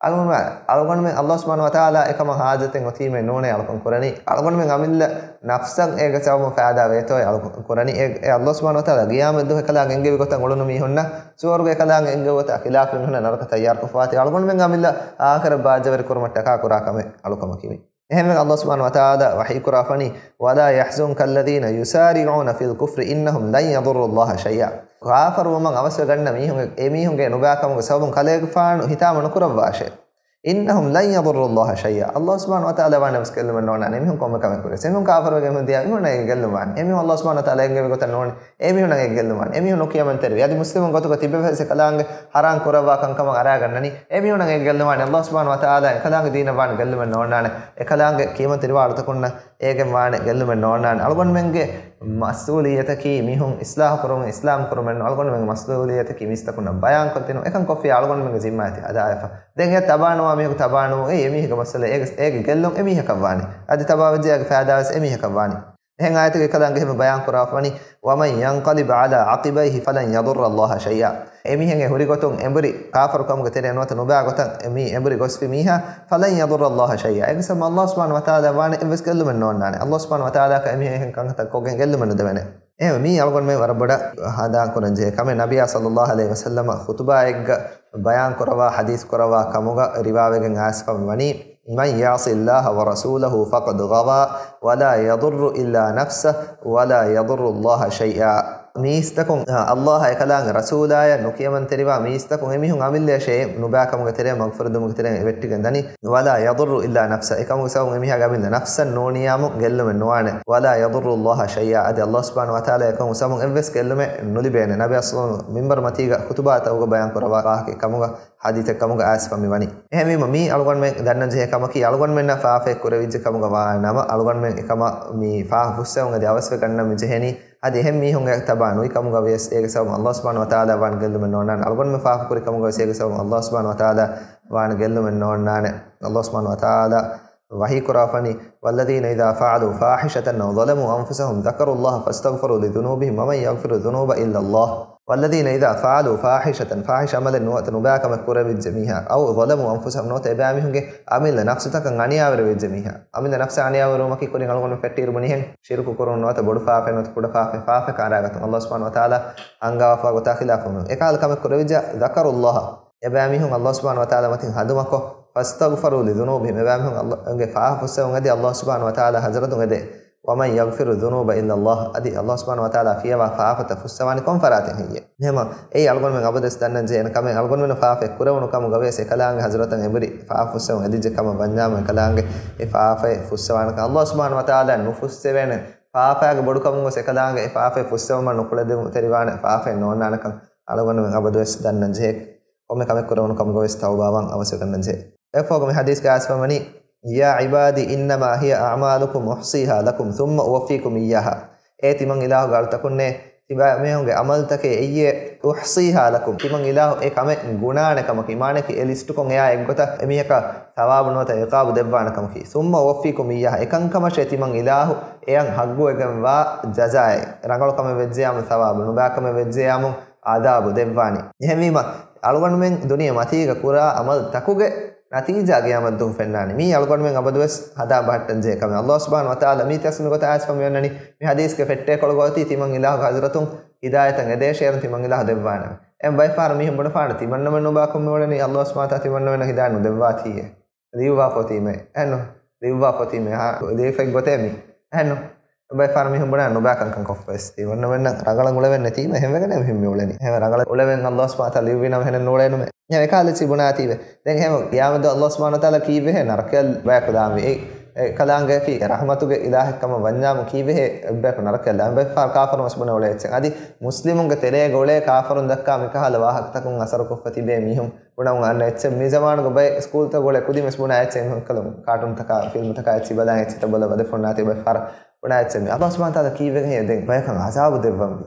އަޅުގަނޑުމެން، އަޅުގަނޑުމެން ﷲ ސުބްޙާނަހޫ ވަތަޢާލާ އެކަމަށް ހާޖަތެއް އޮތީމަ ނޫނޭ އަޅުކަން ކުރަނީ. އަޅުގަނޑުމެން އަމިއްލަ ނަފްސަށް އޭގެ ސަބަބުން ފައިދާ ވޭތޯއޭ އަޅުކަން ކުރަނީ. އެ، އެ ﷲ ސުބްޙާނަހޫ ވަތަޢާލާ ޤިޔާމަތްދުވަހު އެކަލާނގެ އެންގެވި ގޮތަށް އުޅުނު މީހުންނަށް ސުވަރުގެ އެކަލާނގެ އެންގެވި ގޮތަށް ޚިލާފު މީހުންނަށް ނަރަކަ ތައްޔާރުކޮށްފަވާތީ. އަޅުގަނޑުމެން އަމިއްލަ އާޚިރަތް ބާއްޖަވެރި ކުރުމަށްޓަކާ ކުރާ ކަމެއް އަޅުކަމަކީ މީ. އެހެންވެ ﷲ ސުބްޙާނަހޫ ވަތަޢާލާ ވަޙީ ކުރާފަނީ، ولا يحزنك الذين يسارعون في الكفر إنهم لن يضروا الله شيئا. ކާފަރުވުމަށް އަވަސްވެގަންނަ މީހުންގެ، އެމީހުންގެ ނުބައިކަމުގެ ސަބަބުން ކަލޭގެފާނު ހިތާމަ ނުކުރައްވާށޭ. إنهم لن يضروا الله شيئا. ﷲ ސުބްޙާނަހޫ ވަތަޢާލާ ވާނެ ވެސް ގެއްލުމެއް ނޯންނާނެ. އެމީހުން ކޮންމެ ކަމެއް ކުރިޔަސް އެމީހުން ކާފަރުވެގެން މި ދިޔަ އެމީހުންނަށް އޭގެ ގެއްލުން ވާނެ. އެމީހުން ﷲ ސުބްޙާނަހޫ ވަތަޢާލާ އެންގެވި ގޮތަށް ނޫނީ. އެމީހުންނަށް އޭގެ ގެއްލުން ވާނެ. އެމީހުން ނުކިޔަމަންތެރިވޭ. އަދި މުސްލިމުން ގޮތުގަ ތިބެފަ ވެސް އެކަލާނގެ ޙަރާމް ކުރައްވާ ކަންކަމަށް އަރާގަންނަނީ. އެމީހުންނަށް އޭގެ ގެއްލުން ވާނެ. ﷲ ސުބްޙާނަހޫ ވަތަޢާލާ އެކަލާނގެ ދީނަށް ވާނެ ގެއްލުމެއް ނޯންނާނެ. އެކަލާނގެ ކިޔަމަންތެރިވާ އަޅުތަކުންނަށް އޭގެން ވާނެ ގެއްލުމެއް ނޯންނާނެ. އަޅުގަނޑުމެންގެ މަސްއޫލިއްޔަތަކީ މީހުން އިޞްލާޙު ކުރުން، އިސްލާމް ކުރުމެއް ނޫން. އަޅުގަނޑުމެންގެ މަސްއޫލިއްޔަތަކީ މީސްތަކުންނަށް ބަޔާންކޮށްދިނުން. އެކަން ކޮށްފިއްޔާ އަޅުގަނޑުމެންގެ ޒިންމާއަށް އަދާވެފަ. ދެން އެ ތަބާނުވާ މީހަކު ތަބާނުވުން، އެއީ އެމީހެއްގެ މައްސަލައެއް. އޭގެ، އޭގެ ގެއްލުން އެމީހަކަށް ވާނެ. އަދި ތަބާވެއްޖެ އޭގެ ފައިދާވެސް އެމީހަކަށް ވާނެ. އެހެން އާޔަތެއްގައި އެކަލާނގެ އެހެން ބަޔާން ކުރާފަނީ، ومن ينقلب على عقبيه فلن يضر الله شيئا. އެމީހެއްގެ ހުރިގޮތުން އެނބުރި ކާފަރުކަމުގެ ތެރެއަށް ނުވަތަ ނުބާ ގޮތަށް އެމީ އެނބުރި ގޮސްފި މީހާ، فلن يضر الله شيئا. އޭގެ ސަބަބުން ﷲ ސުބްޙާނަހޫ ވަތަޢާލާ ވާނެ އެއްވެސް ގެއްލުމެއް ނޯންނާނެ. ﷲ ސުބްޙާނަހޫ ވަތަޢާލާއަކަށް އެމީހެއް އެހެން ކަންތައް ކޮށްގެން ގެއްލުމެއް ނުދެވޭނެ. އެހެންވެ، މީ އަޅުގަނޑުމެން ވަރަށް ބޮޑަށް ހަނދާން ކުރަން ޖެހޭ ކަމެއް. ނަބިއްޔާ ޞައްލައްލާހު ޢަލައިހި ވަސައްލަމަ ޚުޠުބާއެއްގަ ބަޔާން ކުރައްވާ، ޙަދީޘް ކުރައްވާ ކަމުގަ ރިވާވެގެން އައިސްފަ ވަނީ، من يعص الله ورسوله فقد غوى ولا يضر إلا نفسه ولا يضر الله شيئا. މީސްތަކުން، އަ، ﷲ އާއި އެކަލާނގެ ރަސޫލާއަށް ނުކިޔަމަންތެރިވާ މީސްތަކުން އެމީހުން އަމިއްލައަށޭ ނުބާކަމުގެ ތެރެއަށް މަގުފުރެދުމުގެ ތެރެއަށް ވެއްޓިގެން ދަނީ. ولا يضر إلا نفسه. އެކަމުގެ ސަބަބުން އެމީހާގެ އަމިއްލަ ނަފްސަށް ނޫނިޔާމު ގެއްލުމެއް ނުވާނެ. ولا يضر الله شيئا. އަދި ﷲ ސުބްޙާނަހޫ ވަތަޢާލާ އެކަމުގެ ސަބަބުން އެއްވެސް ގެއްލުމެއް ނުލިބޭނެ. ނަބިއްޔާ ޞައްލައްލާހު ޢަލައިހި ވަސައްލަމަ މިންބަރު މަތީގަ ޚުޠުބާތަކުގަ ބަޔާން ކުރައްވާ ވާހަކައެއް ކަމުގަ ޙަދީޘެއް ކަމުގަ އައިސްފަ މި ވަނީ. އެހެންވީމަ، މީ އަޅުގަނޑުމެން ދަންނަން ޖެހޭ ކަމަކީ، އަޅުގަނޑުމެންނަށް ފާފައެއް ކުރެވިއްޖެ ކަމުގަ ވާ ނަމަ، އަޅުގަނޑުމެން އެކަމަށް މި ފާފަ ފުއްސެވުން އަދި އަވަސްވެ ގަންނަން މި ޖެހެނީ. އަދި އެހެން މީހުންގެ ތަބާ ނުވި ކަމުގަ ވިޔަސް އޭގެ ސަބަބުން ﷲ ސުބްޙާނަހޫ ވަތަޢާލާ ވާން ގެއްލުމެއް ނޯންނާނެ. އަޅުގަނޑުމެން ފާފަ ކުރި ކަމުގަ ވިޔަސް އޭގެ ސަބަބުން ﷲ ސުބްޙާނަހޫ ވަތަޢާލާ ވާން ގެއްލުމެއް ނޯންނާނެ. ﷲ ސުބްޙާނަހޫ ވަތަޢާލާ ވަޙީ ކުރާފަނީ، والذين إذا فعلوا فاحشة أو ظلموا أنفسهم ذكروا الله فاستغفروا لذنوبهم ومن يغفر الذنوب إلا الله. والذين إذا فعلوا فاحشة، ފާޙިޝް ޢަމަލެއް ނުވަތަ ނުބާ ކަމެއް ކުރެވިއްޖެ މީހާ، أو ظلموا أنفسهم، ނުވަތަ އެބައިމީހުންގެ އަމިއްލަ ނަފްސުތަކަށް އަނިޔާވެރިވެއްޖެ މީހާ. އަމިއްލަ ނަފްސަށް އަނިޔާވެރިވުމަކީ ކުރިން އަޅުގަނޑު ފެއްޓިއިރު ބުނިހެން، ޝިރުކު ކުރުން ނުވަތަ ބޮޑު ފާފައެއް ނުވަތަ ކުޑަ ފާފައެއް، ފާފައަކަށް އަރާގަތުން ﷲ ސުބްޙާނަހޫ ވަތަޢާލާ އަންގާފަ ގޮތާ ޚިލާފު މި. އެކަހަލަ ކަމެއް ކުރެވިއްޖެ، ذكروا الله، އެބައިމީހުން ﷲ ސުބްޙާނަހޫ ވަތަޢާލާ މަތިން ހަނދުމަކޮށް، فاستغفروا لذنوبهم، އެބައިމީހުން ﷲ ގެ ފާފަ ފުއްސެވުން އެދި ﷲ ސުބްޙާނަހޫ ވަތަޢާލާ ޙަޟްރަތުން އެދޭ. ومن يغفر الذنوب إلا الله، އަދި ﷲ ސުބްޙާނަހޫ ވަތަޢާލާ ފިޔަވާ ފާފަތައް ފުއްސަވާނީ ކޮން ފަރާތެއް ހެއްޔޭ؟ އެހެމަ، އެއީ އަޅުގަނޑުމެން އަބަދުވެސް ދަންނަން ޖެހޭނެ ކަމެއް. އަޅުގަނޑުމެން ފާފައެއް ކުރެވުނު ކަމުގަ ވިޔަސް އެކަލާނގެ ޙަޟްރަތަށް އެނބުރި ފާފަ ފުއްސެވުން އެދިއްޖެ ކަމަށް ވަންޏާމު އެކަލާނގެ އެ ފާފައެއް ފުއްސަވާނެކަން ﷲ ސުބްޙާނަހޫ ވަތަޢާލާ ނުފުއްސެވޭނެ. ފާފައިގެ ބޮޑުކަމުން ގޮސް އެކަލާނގެ އެ ފާފައެއް ފުއްސެވުމަށް ނުކުޅެދެމުން ތެރިވާނެ ފާފައެއް ނޯންނާނެކަން އަޅުގަނޑުމެން އަބަދުވެސް ދަންނަންޖެހޭ. ކޮންމެ ކަމެއް ކުރެވުނު ކަމުގަވެސް ތައުބާވާން އަވަސްވެގަންނަންޖެހޭ. އެއަށްފަހުގަ މި ޙަދީޘްގައި އައިސްފަ ވަނީ، يا عبادي إنما هي أعمالكم أحصيها لكم ثم أوفيكم إياها. އޭ ތިމަން އިލާހުގެ އަޅުތަކުންނޭ، ތިބާމީހުންގެ ޢަމަލުތަކެއް އެއްޔޭ، أحصيها لكم، ތިމަން އިލާހު އެ ކަމެއް ގުނާނެ ކަމަކީ، މާނައަކީ އެ ލިސްޓުކޮށް އެއާ އެއްގޮތަށް އެމީހަކަށް ސަވާބު ނުވަތަ ޢިޤާބު ދެއްވާނެ ކަމަކީ. ثم أوفيكم إياها، އެކަންކަމަށޭ ތިމަން އިލާހު އެއަށް ޙައްޤުވެގެންވާ ޖަޒާއެއް، ރަނގަޅު ކަމެއް ވެއްޖެޔާމު ސަވާބު، ނުބައި ކަމެއް ވެއްޖެޔާމު ޢަޛާބު ދެއްވާނީ. އެހެންވީމަ، އަޅުގަނޑުމެން ދުނިޔެ މަތީގަ ކުރާ ޢަމަލުތަކުގެ ނަތީޖާ ގިޔާމަތްދުވަހު ފެންނާނެ. މީ އަޅުގަނޑުމެން އަބަދުވެސް ހަދާ ބަހައްޓަންޖެހޭ ކަމެއް. އައްލާހު ސުބްޙާނަހު ވަތަޢާލާ މީ ތިޔަސް މިގޮތަށް އައިސްފަ މިވަންނަނީ، މި ޙަދީޘްގެ ފެއްޓޭކޮޅުގަ އޮތީ ތިމަން އިލާހު ޙަޟްރަތުން ހިދާޔަތަށް އެދޭށޭ އޭރުން ތިމަން އިލާހު ދެއްވާނެ. އެހެން ބައެއް ފަހަރު މީހުން ބުނެފާނެ ތިމަންނަމެން ނުބާ ކޮންމެ އުޅެނީ އައްލާހު ސުބްޙާނަހު ވަތަޢާލާ ތިމަންނަމެންނަށް ހިދާޔަތް ނުދެއްވާތީއޭ. ލިޔުއްވާފަ އޮތީމޭ. އެހެންނު؟ ލިޔުއްވާފަ އޮތީމޭ. ހާ، ލިޔެފައި ގޮތޭ މީ. އެހެންނު؟ ބައެއް ފަހަރު މީހުން ބުނާ ނުބާ ކަންކަން ކޮށްފަވެސް. ތިމަންނަމެންނަށް ރަނގަޅަށް އުޅެވެން ނެތީމަ އެހެންވެގެން މިހެން މި އުޅެނީ. އެހެން ރަނގަޅަށް އުޅެވެން އައްލާހު ސުބްޙާނަހު ވަތަޢާލާ ލިޔުއްވިނަމަ އެހެނެއް ނޫޅޭނުމޭ. އެ އެކާލަ އެއްޗި ބުނާތީވެ. ދެން އެހެން ގިޔާމަތްދުވަހު އައްލާހު ސުބްޙާނަހު ވަތަޢާލާ ކީއްވެހޭ ނަރަކަޔަށް ބަޔަކު ލާންވީ؟ އެ، އެ ކަލާނގެއަކީ ރަޙްމަތުގެ އިލާހެއް ކަމަށް ވަންޏާމު ކީއްވެހޭ އެއްބަޔަކު ނަރަކަޔަށް ލާން؟ ބައެއް ފަހަރު ކާފަރުން ވެސް ބުނެ އުޅޭ އެއްޗެއް. އަދި މުސްލިމުންގެ ތެރޭގަ އުޅޭ ކާފަރުން ދައްކާ މިކަހަލަ ވާހަކަތަކުން އަސަރުކޮށްފަ ތިބޭ މީހުން ބުނަމުން އަންނަ އެއްޗެއް. މި ޒަމާނުގަ ބައެއް ސްކޫލްތަކުގަ އުޅޭ ކުދިން ވެސް ބުނާ އެއްޗެއް. އެހެންކަލަ ކާޓޫންތަކާ ފިލްމުތަކާ އެއްޗިހި ބަލާ އެއްޗިހިތައް ބަލާ ވަދެފަ އޮންނާތީ ބައެއް ފަހަރު ބުނާ އެއްޗެއް. މި އައްލާހު ސުބްޙާނަހު ވަތަޢާލާ ކީއްވެގެން ދެން ބަޔަކަށް ޢަޛާބު ދެއްވަންވީ؟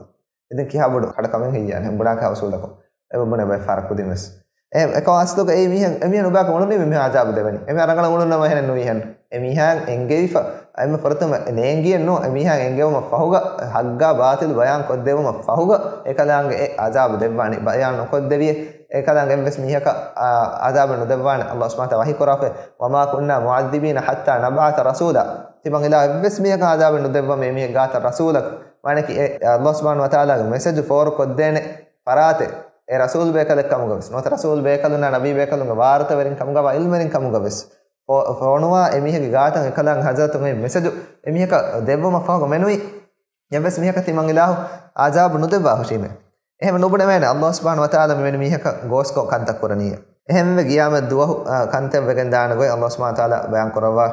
ދެން ކިހާ ބޮޑު ކަޑަކަމެއް ހެއްޔާނެ ބުނާކަށް އުސޫލަކުން އެބަ ބުނެ ބައެއް ފަހަރަށް ކުދިން ވެސް. އެ، އެކަމަށް އަސްލުގަ އެ މީހެއް، އެ މީހަކު އުޅުނީ މި ޢަޛާބު ދެވެނީ. އެ މީހާ ރަނގަޅަށް އުޅުނުންނަމަ އެހެނެއް ނުވީހެން. އެ މީހާ އެންގެވިފަ، އެ މީ ފުރަތަމަ ނޭނގިއެއް ނޫން. އެ މީހާ އެންގެވުމަށް ފަހުގަ، ޙައްޤާ ބާޠިލު ބަޔާން ކޮށްދެވުމަށް ފަހުގަ، އެކަލާނގެ އެ ޢަޛާބު ދެއްވާނީ. ބަޔާން ނުކޮށްދެވިޔޭ، އެކަލާނގެ އެއްވެސް މީހަކަށް، އާ، ޢަޛާބެއް ނުދެއްވާނެ. އައްލާހު ސުބްޙާނަހު ވަތަޢާލާ ވަޙީ ކުރާފަ، وما كنا معذبين حتى نبعث رسولا. ތިމަން އިލާހު އެއްވެސް މީހަކަށް ޢަޛާބެއް ނުދެއްވަމޭ މީހެއް ގާތަށް ރަސޫލަކު. މާނައަކީ އެ އައްލާހު ސުބްޙާނަހު ވަތަޢާލާގެ މެސެޖު ފޯރުކޮށްދޭނެ ފަރާތެއް، އެ ރަސޫލް ބޭކަލެއް ކަމުގަވެސް، ނުވަތަ ރަސޫލް ބޭކަލުންނާ ނަބީ ބޭކަލުންގެ ވާރުތަވެރިން ކަމުގަވާ ޢިލްމުވެރިން ކަމުގަވެސް، ފޯ-، ފޯނުވާ އެމީހެއްގެ ގާތަށް އެކަލާނގެ ޙަޟްރަތުން އެ މެސެޖު އެމީހަކަށް ދެއްވުމަށް ފަހުގަ މެނުވީ، އެއްވެސް މީހަކަށް ތިމަން އިލާހު ޢަޛާބު ނުދެއްވާ ހުށީމޭ. އެހެން ނުބުނެވޭނެ އައްލާހު ސުބްޙާނަހު ވަތަޢާލާ މިވެނި މީހަކަށް ގޯސްކޮށް ކަންތައް ކުރަނީ. އެހެންވެ ގިޔާމަތް ދުވަހު، އާ، ކަންތައް ވެގެން ދާނެ ގޮތް އައްލާހު ސުބްޙާނަހު ވަތަޢާލާ ބަޔާން ކުރައްވާ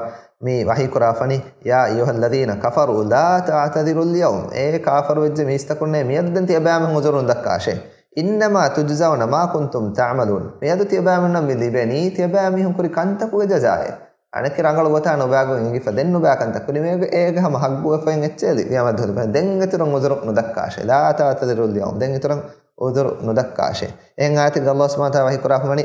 މި ވަޙީ ކުރާފަނީ، يا أيها الذين كفروا لا تعتذروا اليوم. އޭ ކާފަރު ވެއްޖެ މީސްތަކުންނޭ، މިއަދު ދެން ތިޔަބައިމީހުން ޢުޛުރު ނުދައްކާށޭ. إنما تجزون ما كنتم تعملون. މިއަދު ތިޔަބައިމީހުންނަށް މި ލިބެނީ ތިޔަބައިމީހުން ކުރި ކަންތަކުގެ ޖަޒާއެއް. އަނެއްކި ރަނގަޅު ގޮތާ ނުބާގޮތް އެނގިފަ ދެން ނުބާ ކަންތައް ކުރި މީހެއްގެ އޭގެ ހަމަ ޙައްޤުވެފައިން އެއްޗެހި ގިޔާމަތް ދުވަހު ދެން އިތުރަށް ޢުޛުރު ނުދައްކާށޭ. لا تعتذروا اليوم. ދެން އިތުރަށް ޢުޛުރު ނުދައްކާށޭ. އެހެން އާޔަތެއްގަ އައްލާހު ސުބްޙާނަހު ވަތަޢާލާ ވަޙީ ކުރާފަ ވަނީ،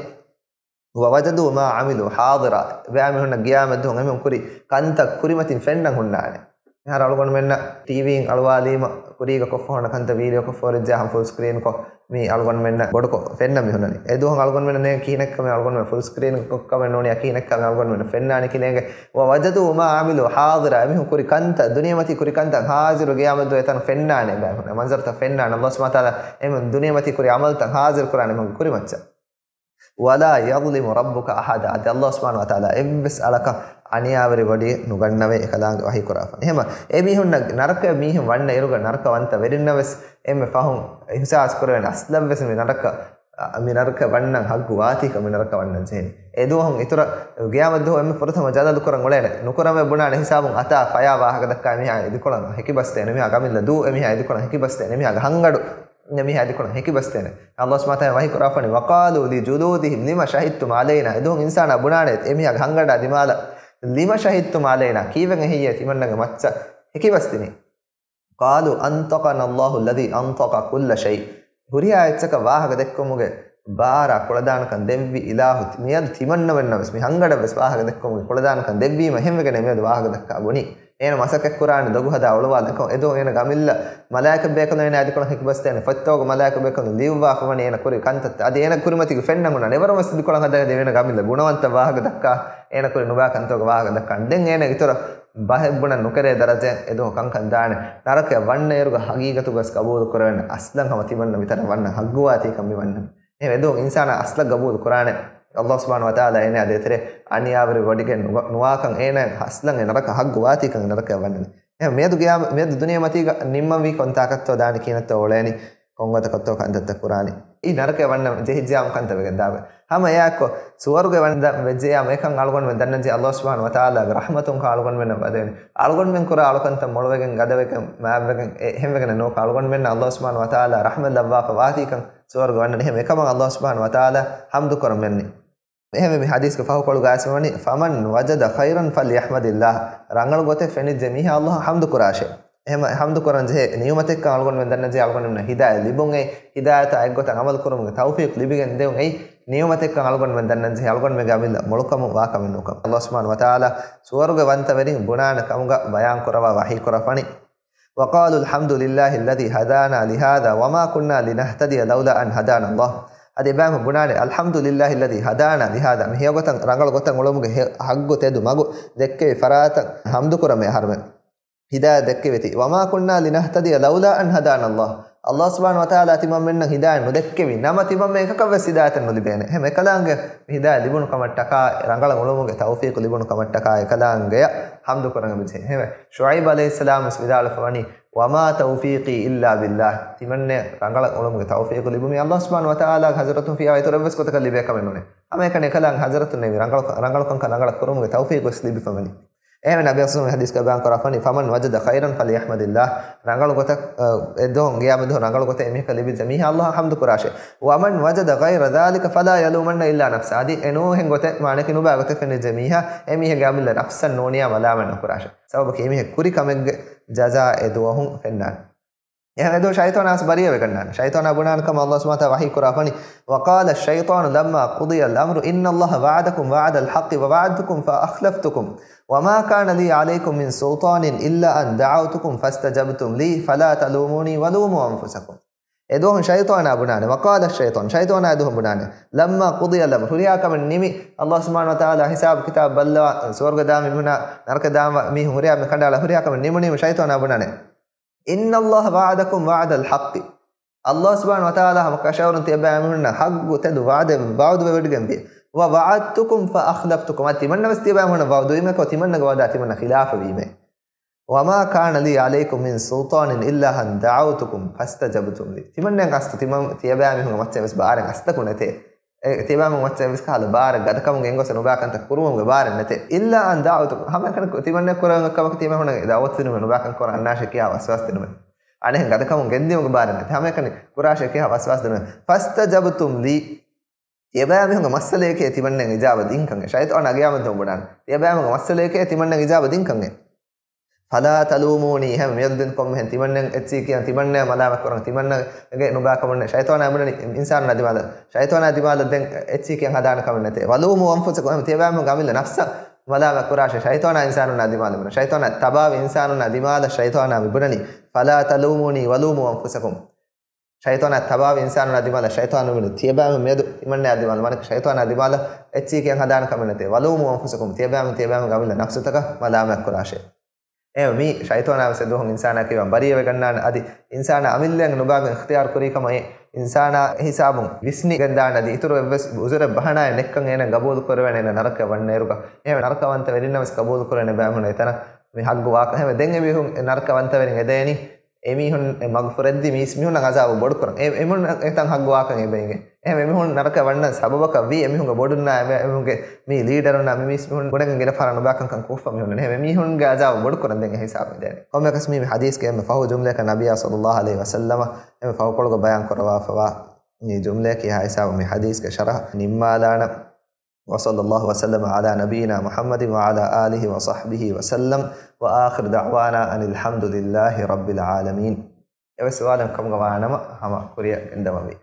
ووجدوا ما عملوا حاضرا. ބައިމީހުންނަށް ގިޔާމަތް ދުވަހު އެމީހުން ކުރި ކަންތައް ކުރިމަތިން ފެންނަން ހުންނާނެ. މިހާރު އަޅުގަނޑުމެންނަށް ޓީވީއިން އަޅުވާލީމަ ކުރީގަ ކޮށްފަ ހުންނަ ކަންތައް ވީޑިއޯކޮށް ފޯރިއްޖާ ހަމަ ފުލް ސްކްރީންކޮށް މި އަޅުގަނޑުމެންނަށް ބޮޑުކޮށް ފެންނަން މި ހުންނަނީ. އެ ދުވަހު އަޅުގަނޑުމެންނަށް ނޭނގެ ކިހިނެއްކަމެއް އަޅުގަނޑުމެން ފުލް ސްކްރީންކޮށްކަމެއް ނޫނިއްޔާ ކިހިނެއްކަމެއް އަޅުގަނޑުމެން ފެންނާނެ ކި ނޭނގެ. ووجدوا ما عملوا حاضرا. އެމީހުން ކުރި ކަންތައް ދުނިޔެމަތީ ކުރި ކަންތައް ޙާޟިރު ގިޔާމަތް ދުވަހު އެތަން ފެންނާނެ. ބައިމީހުން މަންޒަރުތައް ފެންނާނެ. އައްލާހު ސުބްޙާނަހު ވަތަޢާލާ އެމީހުން ދުނިޔެމަތީ ކުރި ޢަމަލުތައް ޙާޟިރު ކުރާނެ އެމީހުންގެ ކުރިމައްޗަށް. ولا يظلم ربك أحدا. އަދި އައްލާހު ސުބްޙާނަހު ވަތަޢާލާ އެއްވެސް އަޅަކަށް އަނިޔާވެރި ވޮޑިއެއް ނުގަންނަވޭ އެކަލާނގެ ވަޙީ ކުރާފަ. އެހެމަ އެމީހުންނަށް ނަރަކަޔަށް މީހުން ވަންނަ އިރުގަ ނަރަކަ ވަންތަ ވެރިންނަށް ވެސް އެންމެ ފަހުން އިޙްސާސް ކުރެވެން އަސްލަށް ވެސް މި ނަރަކަ، މި ނަރަކަ ވަންނަން ޙައްޤު ވާތީކަން މި ނަރަކަ ވަންނަން ޖެހެނީ. އެ ދުވަހުން އިތުރަށް ގިޔާމަތް ދުވަހު އެންމެ ފުރަތަމަ ޖަލަލު ކުރަން އުޅޭނެ. ނުކުރަންވެ ބުނާނެ ހިސާބުން އަތާ ފަޔާ ވާހަކަ ދައްކާ އެމީހާ އިދިކޮޅަށް ހެކިބަސްދޭނެ. އެމީހާ ގަމިއްލަ ދޫ އެމީހާ އިދިކޮޅަށް ހެކިބަސްދޭނެ. އެމީހާގެ ހަންގަޑު އެމީހާ އިދިކޮޅަށް ހެކިބަސްދޭނެ. އައްލާހު ސުބްޙާނަހު ވަތަޢާލާ ވަޙީ ކުރާފަނީ، وقالوا لجلودهم لم شهدتم علينا. އެދުވަހު އިންސާނާ ބުނާނެ އެމީހާގެ ހަންގަނޑާ ދިމާލަށް، لم شهدتم علينا. ކީއްވެގެން ހެއްޔޭ ތިމަންނަގެ މައްޗަށް ހެކިބަސްދިނީ؟ قالوا أنطقنا الله الذي أنطق كل شيء. ހުރިހާ އެއްޗަކަށް ވާހަކަ ދެއްކުމުގެ ބާރާ ކުޅަދާނަކަން ދެއްވި އިލާހު، މިއަދު ތިމަންނަމެންނަށް ވެސް، މި ހަންގަނޑަށް ވެސް ވާހަކަ ދެއްކުމުގެ ކުޅަދާނަކަން ދެއްވީމަ، އެހެންވެގެން މިއަދު ވާހަކަ ދައްކާ ބުނީ. އޭނަ މަސައްކަތްކުރާނެ ދޮގު ހަދާ އޮޅުވާލަކަށް. އެދުވަހު އޭނަ ގަމިއްލަ މަލާއިކަ ބޭކަލުން އޭނަ އިދިކޮޅަށް ހެކިބަސްދޭނެ. ފޮތްތަކުގެ މަލާއިކަ ބޭކަލުން ލިޔުއްވާފަ ވަނީ އޭނަ ކުރި ކަންތައްތައް. އަދި އޭނަ ކުރިމަތީގެ ފެންނަން ހުންނާނެ. އެވަރު ވެސް އިދިކޮޅަށް ހަދަން އެދޭ އޭނަ ގަމިއްލަ ގުނަވަންތަ ވާހަކަ ދައްކާ، އޭނަ ކުރި ނުބާ ކަންތަކުގެ ވާހަކަ ދައްކާނެ. ދެން އޭނަ އިތުރަށް ބަހެއް ބުނަން ނުކެރޭ ދަރަޖައިން އެދުވަހު ކަންކަން ދާނެ. ނަރަކަޔަށް ވަންނަ އިރުގަ ހަގީގަތުގަސް ގަބޫލު ކުރެވެން އަސްލަން ހަމަ ތިމަންނަ މިތަނަށް ވަންނަ ހައްގުވާތީކަން މި ވަންނަ. އެހެން އެދުވަހު އިންސާނާ އަސްލަށް ގަބޫލު ކުރާނެ. އައްލާހު ސުބްޙާނަހު ވަތަޢާލާ އޭނައާ ދޭތެރޭ އަނިޔާވެރި ވޮޑިގެން ނުވަ-، ނުވާކަން އޭނަ އަސްލަން އެ ނަރަކަ ހައްގު ވާތީކަން ނަރަކަޔަށް ވަންނަނީ. އެހެން މިއަދު ގިޔާ-، މިއަދު ދުނިޔެ މަތީގަ ނިންމަންވީ ކޮންތާކަށްތޯ ދާނީ ކިހިނެއްތޯ އުޅޭނީ. ކޮން ގޮތަކަށްތޯ ކަންތައްތައް ކުރާނީ. އެއީ ނަރަކަޔަށް ވަންނަން ޖެހިއްޖެޔާމު ކަންތައް ވެގެން ދާބެ. ހަމަ އެއާއެއްކޮށް، ސުވަރުގެ ވަންދަން ވެއްޖެޔާމު އެކަން އަޅުގަނޑުމެން ދަންނަންޖެހޭ، ﷲ ސުބްޙާނަހޫ ވަތަޢާލާގެ ރަޙްމަތުން އަޅުގަނޑުމެންނަށް ވަދެވެނީ. އަޅުގަނޑުމެން ކުރާ އަޅުކަންތައް މޮޅުވެގެން، ގަދަވެގެން، މާތްވެގެން، އެ، އެހެންވެގެން ނޫން. އަޅުގަނޑުމެންނަށް ﷲ ސުބްޙާނަހޫ ވަތަޢާލާ ރަޙްމަތް ލައްވާފަ ވާތީކަން ސުވަރުގެ ވަންނަނީ. އެހެން އެކަމަށް ﷲ ސުބްޙާނަހޫ ވަތަޢާލާ ޙަމްދު ކުރަން މެންނީ. އެހެންވެ، މި ޙަދީޘްގެ ފަހުކޮޅުގަ އައިސްފަވަނީ، "فمن وجد خيرا فليحمد الله." ރަނގަޅު ގޮތެއް ފެނިއްޖެ މީހާ ﷲއަށް ޙަމްދު ކުރާށޭ. އެހެން ޙަމްދު ކުރަން ޖެހޭ ނިޢުމަތެއްކަން އަޅުގަނޑުމެން ދަންނަންޖެހޭ، އަޅުގަނޑުމެންނަށް ހިދާޔަތް ލިބުން އެއީ، ހިދާޔަތާ އެއްގޮތަށް ޢަމަލު ކުރުމުގެ ތައުފީޤު ލިބިގެން ދެވުން އެއީ، ނިޢުމަތެއްކަން އަޅުގަނޑުމެން ދަންނަން ޖެހޭ، އަޅުގަނޑުމެންގެ އަމިއްލަ މޮޅުކަމުން ވާކަމެއް ނޫންކަން. ﷲ ސުބްޙާނަހޫ ވަތަޢާލާ ސުވަރުގެ ވަންތަވެރިން ބުނާނެ ކަމުގަ ބަޔާން ކުރައްވާ ވަޙީ ކުރައްވަނީ. "وقالوا الحمد لله الذي هدانا لهذا وما كنا لنهتدي لولا أن هدانا الله." އަދި އެބައިމީހުން ބުނާނެ، "الحمد لله الذي هدانا لهذا." މި ހެޔޮ ގޮތަށް، ރަނގަޅު ގޮތަށް އުޅުމުގެ ހެ-، ޙައްގު ތެދު މަގު ދެއްކެވި ފަރާތަށް ޙަމްދު ކުރަމޭ އަހަރުމެން. ހިދާޔަތް ދެއްކެވިތީ. "وما كنا لنهتدي لولا أن هدانا الله." ﷲ ސުބްޙާނަހޫ ވަތަޢާލާ ތިމަންމެންނަށް ހިދާޔަތް ނުދެއްކެވި ނަމަ، ތިމަންމެން އެކަކަށްވެސް ހިދާޔަތެއް ނުލިބޭނެ. އެހެން އެކަލާނގެ ހިދާޔަތް ލިބުނު ކަމަށްޓަކާ، ރަނގަޅަށް އުޅުމުގެ ތައުފީޤު ލިބުނު ކަމަށްޓަކާ އެކަލާނގެޔަށް ޙަމްދު ކުރަން އެބަޖެހޭ. އެހެންވެ، ޝުޢައިބު ޢަލައިހިއްސަލާމް ވެސް ވިދާޅުވެފަވަނީ، "وما توفيقي إلا بالله." ތިމަންމެން ރަނގަޅަށް އުޅުމުގެ ތައުފީޤު ލިބުމީ ﷲ ސުބްޙާނަހޫ ވަތަޢާލާގެ ޙަޟްރަތުން ފިޔާވަ އިތުރަށްވެސް ގޮތަކަށް ލިބޭ ކަމެއް ނޫނޭ. ހަމައެކަނި އެކަލާނގެ ޙަޟްރަތުން ނޭނގި ރަނގަޅު، ރަނގަޅު ކަންކަން ރަނގަޅަށް ކުރުމުގެ ތައުފީޤު ވެސް ލިބިފަވަނީ. އެހެންވެ، ނަބީ އަސްލު ޙަދީޘްގަ ބަޔާން ކުރައްވަނީ، "فمن وجد خيرا فليحمد الله." ރަނގަޅު ގޮތަށް، އެ، އެދުވަހު ގިޔާމަތްދުވަހު ރަނގަޅު ގޮތެއް އެމީހަކަށް ލިބިއްޖެ މީހާ ﷲއަށް ޙަމްދު ކުރާށޭ. "ومن وجد غير ذلك فلا يلومن إلا نفسه." އަދި އެ ނޫހެން ގޮތެއް، މާނައަކީ ނުބާ ގޮތެއް ފެނިއްޖެ މީހާ، އެ މީހެއްގެ އަމިއްލަ ނަފްސަށް ނޫނިޔާ މަލާމަތް ނުކުރާށޭ. ސަބަބަކީ އެމީހެއް ކުރި ކަމެއްގެ ޖަޒާ އެދުވަހުން ފެންނާނެ. އެހެން އެދުވަހު ޝައިޠާނާ ވެސް ބަރީއަވެގަންނާނެ. ޝައިޠާނާ ބުނާނެ ކަމަށް ﷲ ސުބްޙާނަހޫ ވަތަޢާލާ ވަޙީ ކުރައްވަނީ، "وقال الشيطان لما قضي الأمر إن الله وعدكم وعد الحق ووعدتكم فأخلفتكم وما كان لي عليكم من سلطان إلا أن دعوتكم فاستجبتم لي فلا تلوموني ولوموا أنفسكم." އެދުވަހު ޝައިޠާނާ ބުނާނެ، "وقال الشيطان." ޝައިޠާނާ އެދުވަހު ބުނާނެ، "لما قضي الأمر." ހުރިހާ ކަމެއް ނިމި، ﷲ ސުބްޙާނަހޫ ވަތަޢާލާ ހިސާބު ކިތާބު ބައްލަވާ، ސުވަރުގެ ދާ މީހުނާ، ނަރަކަ ދާ މީހުން ހުރިހާ މި ކަނޑައަޅާ ހުރިހާ ކަމެއް ނިމުނީމަ ޝައިޠާނާ ބުނާނެ، "إن الله وعدكم وعد الحق." ﷲ ސުބްޙާނަހޫ ވަތަޢާލާ ހަމަކަށަވަރުން ތިޔަބައިމީހުންނަށް ޙައްޤު ތެދު ވަޢުދެއް ވަޢުދުވެވޮޑިގެންވި. "ووعدتكم فأخلفتكم." އަދި ތިމަންނަ ވެސް ތިޔަބައިމީހުންނަށް ވަޢުދުވީމެކޯ، ތިމަންނަގެ ވަޢުދާ ތިމަންނަ ޚިލާފަވީމޭ. "وما كان لي عليكم من سلطان إلا أن دعوتكم فاستجبتم لي." ތިމަންނަ އަސްތު ތިމަން ތިޔަބައިމީހުންގެ މައްޗަށް ވެސް ބާރެއް އަސްތަކު ނެތޭ. އެ، ތިޔަބައިމީހުން މައްޗަށް ވެސް ކަހަލަ ބާރެއް ގަދަކަމުގެ އެނގޮސް ނުބާ ކަންތައް ކުރުވުމުގެ ބާރެއް ނެތޭ. "إلا أن دعوتكم." ހަމައެކަނި ތިމަންނަ ކުރަން ކަމަކަށް ތިޔަބައިމީހުން ދަޢުވަތު ދިނުމެއް ނުބާކަން ކުރަން އަންނާށޭ ކިޔާ ވަސްވާސް ދިނުމެއް. އަނެއް ގަދަކަމުން ގެންދިޔުމުގެ ބާރެއް ނެތޭ. ހަމައެކަނި ކުރާށޭ ކިޔާ ވަސްވާސް ދިނުމެއް. "فاستجبتم لي." ތިޔަބައިމީހުންގެ މައްސަލަޔަކޭ ތިމަންނައަށް އިޖާބަ ދިންކަން. ޝައިޠާނާ ގިޔާމަތްދުވަހު ބުނާނެ، ތިޔަބައިމީހުންގެ މައްސަލަޔަކޭ ތިމަންނައަށް އިޖާބަ ދިންކަން. "فلا تلوموني." އެހެން މިއަދު ދެން ކޮންމެހެން ތިމަންނައަށް އެއްޗިހި ކިޔަން، ތިމަންނައަށް މަލާމަތް ކުރަން، ތިމަންނަގެ ނުބާކަމުން ނެތް. ޝައިޠާނާ ބުނަނީ އިންސާނުންނާ ދިމާލަށް، ޝައިޠާނާ ދިމާލަށް ދެން އެއްޗިހި ކިޔަން ހަދާނެ ކަމެއް ނެތޭ. "ولوموا أنفسكم." އެހެން ތިޔަބައިމީހުންގެ އަމިއްލަ ނަފްސަށް މަލާމަތް ކުރާށޭ، ޝައިޠާނާ އިންސާނުންނާ ދިމާލަށް ބުނަނީ. ޝައިޠާނާ ތަބާވި އިންސާނުންނާ ދިމާލަށް ޝައިޠާނާ މި ބުނަނީ، "فلا تلوموني ولوموا أنفسكم." ޝައިޠާނާ ތަބާވި އިންސާނުންނާ ދިމާލަށް ޝައިޠާނު މި ބުނީ، ތިޔަބައިމީހުން މިއަދު ތިމަންނައާ ދިމާލަށް، މާނައަކީ ޝައިޠާނާ ދިމާލަށް އެއްޗިހި ކިޔަން ހަދާނެ ކަމެއް ނެތޭ. "ولوموا أنفسكم." ތިޔަބައިމީހުން ތިޔަބައިމީހުންގެ އަމިއްލަ ނަފްސުތަކަށް މަލާމަތް ކުރާށޭ. އެހެންވެ، މީ ޝައިޠާނާ ވެސް އެދުވަހު އިންސާނާ ކިޔަން ބަރީއަވެގަންނާނެ. އަދި އިންސާނާ އަމިއްލައަށް ނުބާގެން އިޚްތިޔާރު ކުރީ ކަމަށް އެ އިންސާނާ އެ ހިސާބުން ވިސްނިގެންދާނެ. އަދި އިތުރު އެއްވެސް ޢުޛުރެއް ބަހަނާއެއް ނެތްކަން އޭނަ ގަބޫލު ކުރެވޭނެ އޭނަ ނަރަކަޔަށް ވަންނައިރުގަ. އެހެންވެ، ނަރަކަވަންތަ ވެރިންނަށް ވެސް ގަބޫލު ކުރޭނެ ބައިމީހުންނަށް އެތަނަށް މި ޙައްގު ވާކަން. އެހެންވެ، ދެން އެ މީހުން ނަރަކަވަންތަވެރިން އެދޭނީ، އެމީހުން އެ މަގު ފުރެއްދީ މީސް މީހުންނަށް ޢަޒާބު ބޮޑުކުރަން. އެ، އެމީހުން އެތަން ޙައްގު ވާކަން އެބަ އިނގޭ. އެހެންވެ، އެމީހުން ނަރަކަ ވަންނަން ސަބަބަކަށް ވީ، އެމީހުންގެ ބޮޑުންނާ، އެމީ، އެމީހުންގެ މި ލީޑަރުންނާ، މި މީސް މީހުން ގުނަގެން ގިނަ ފަހަރަށް ނުބާކަންކަން ކޮށްފަ މީހުން. އެހެންވެ، މީހުންގެ ޢަޒާބު ބޮޑުކުރަން ދެން އެ ހިސާބު ދޭނެ. ކޮންމެއަކަސް މީ، މި ޙަދީޘްގެ އެންމެ ފަހު ޖުމްލައަކަށް ނަބިއްޔާ ޞައްލައްލާހު ޢަލައިހި ވަސައްލަމަ އެންމެ ފަހުކޮޅުގަ ބަޔާން ކުރައްވާފަވާ މި ޖުމްލައަކީ ހާ ހިސާބު މި ޙަދީޘްގެ ޝަރަޙަ ނިންމާލާނަން. وصلى الله وسلم على نبينا محمد وعلى آله وصحبه وسلم، وآخر دعوانا أن الحمد لله رب العالمين. އެވެސް ސުވާލެއް ކަމުގަ ވާނަމަ، ހަމަ ކުރިއަށް ގެންދަވަންވީ.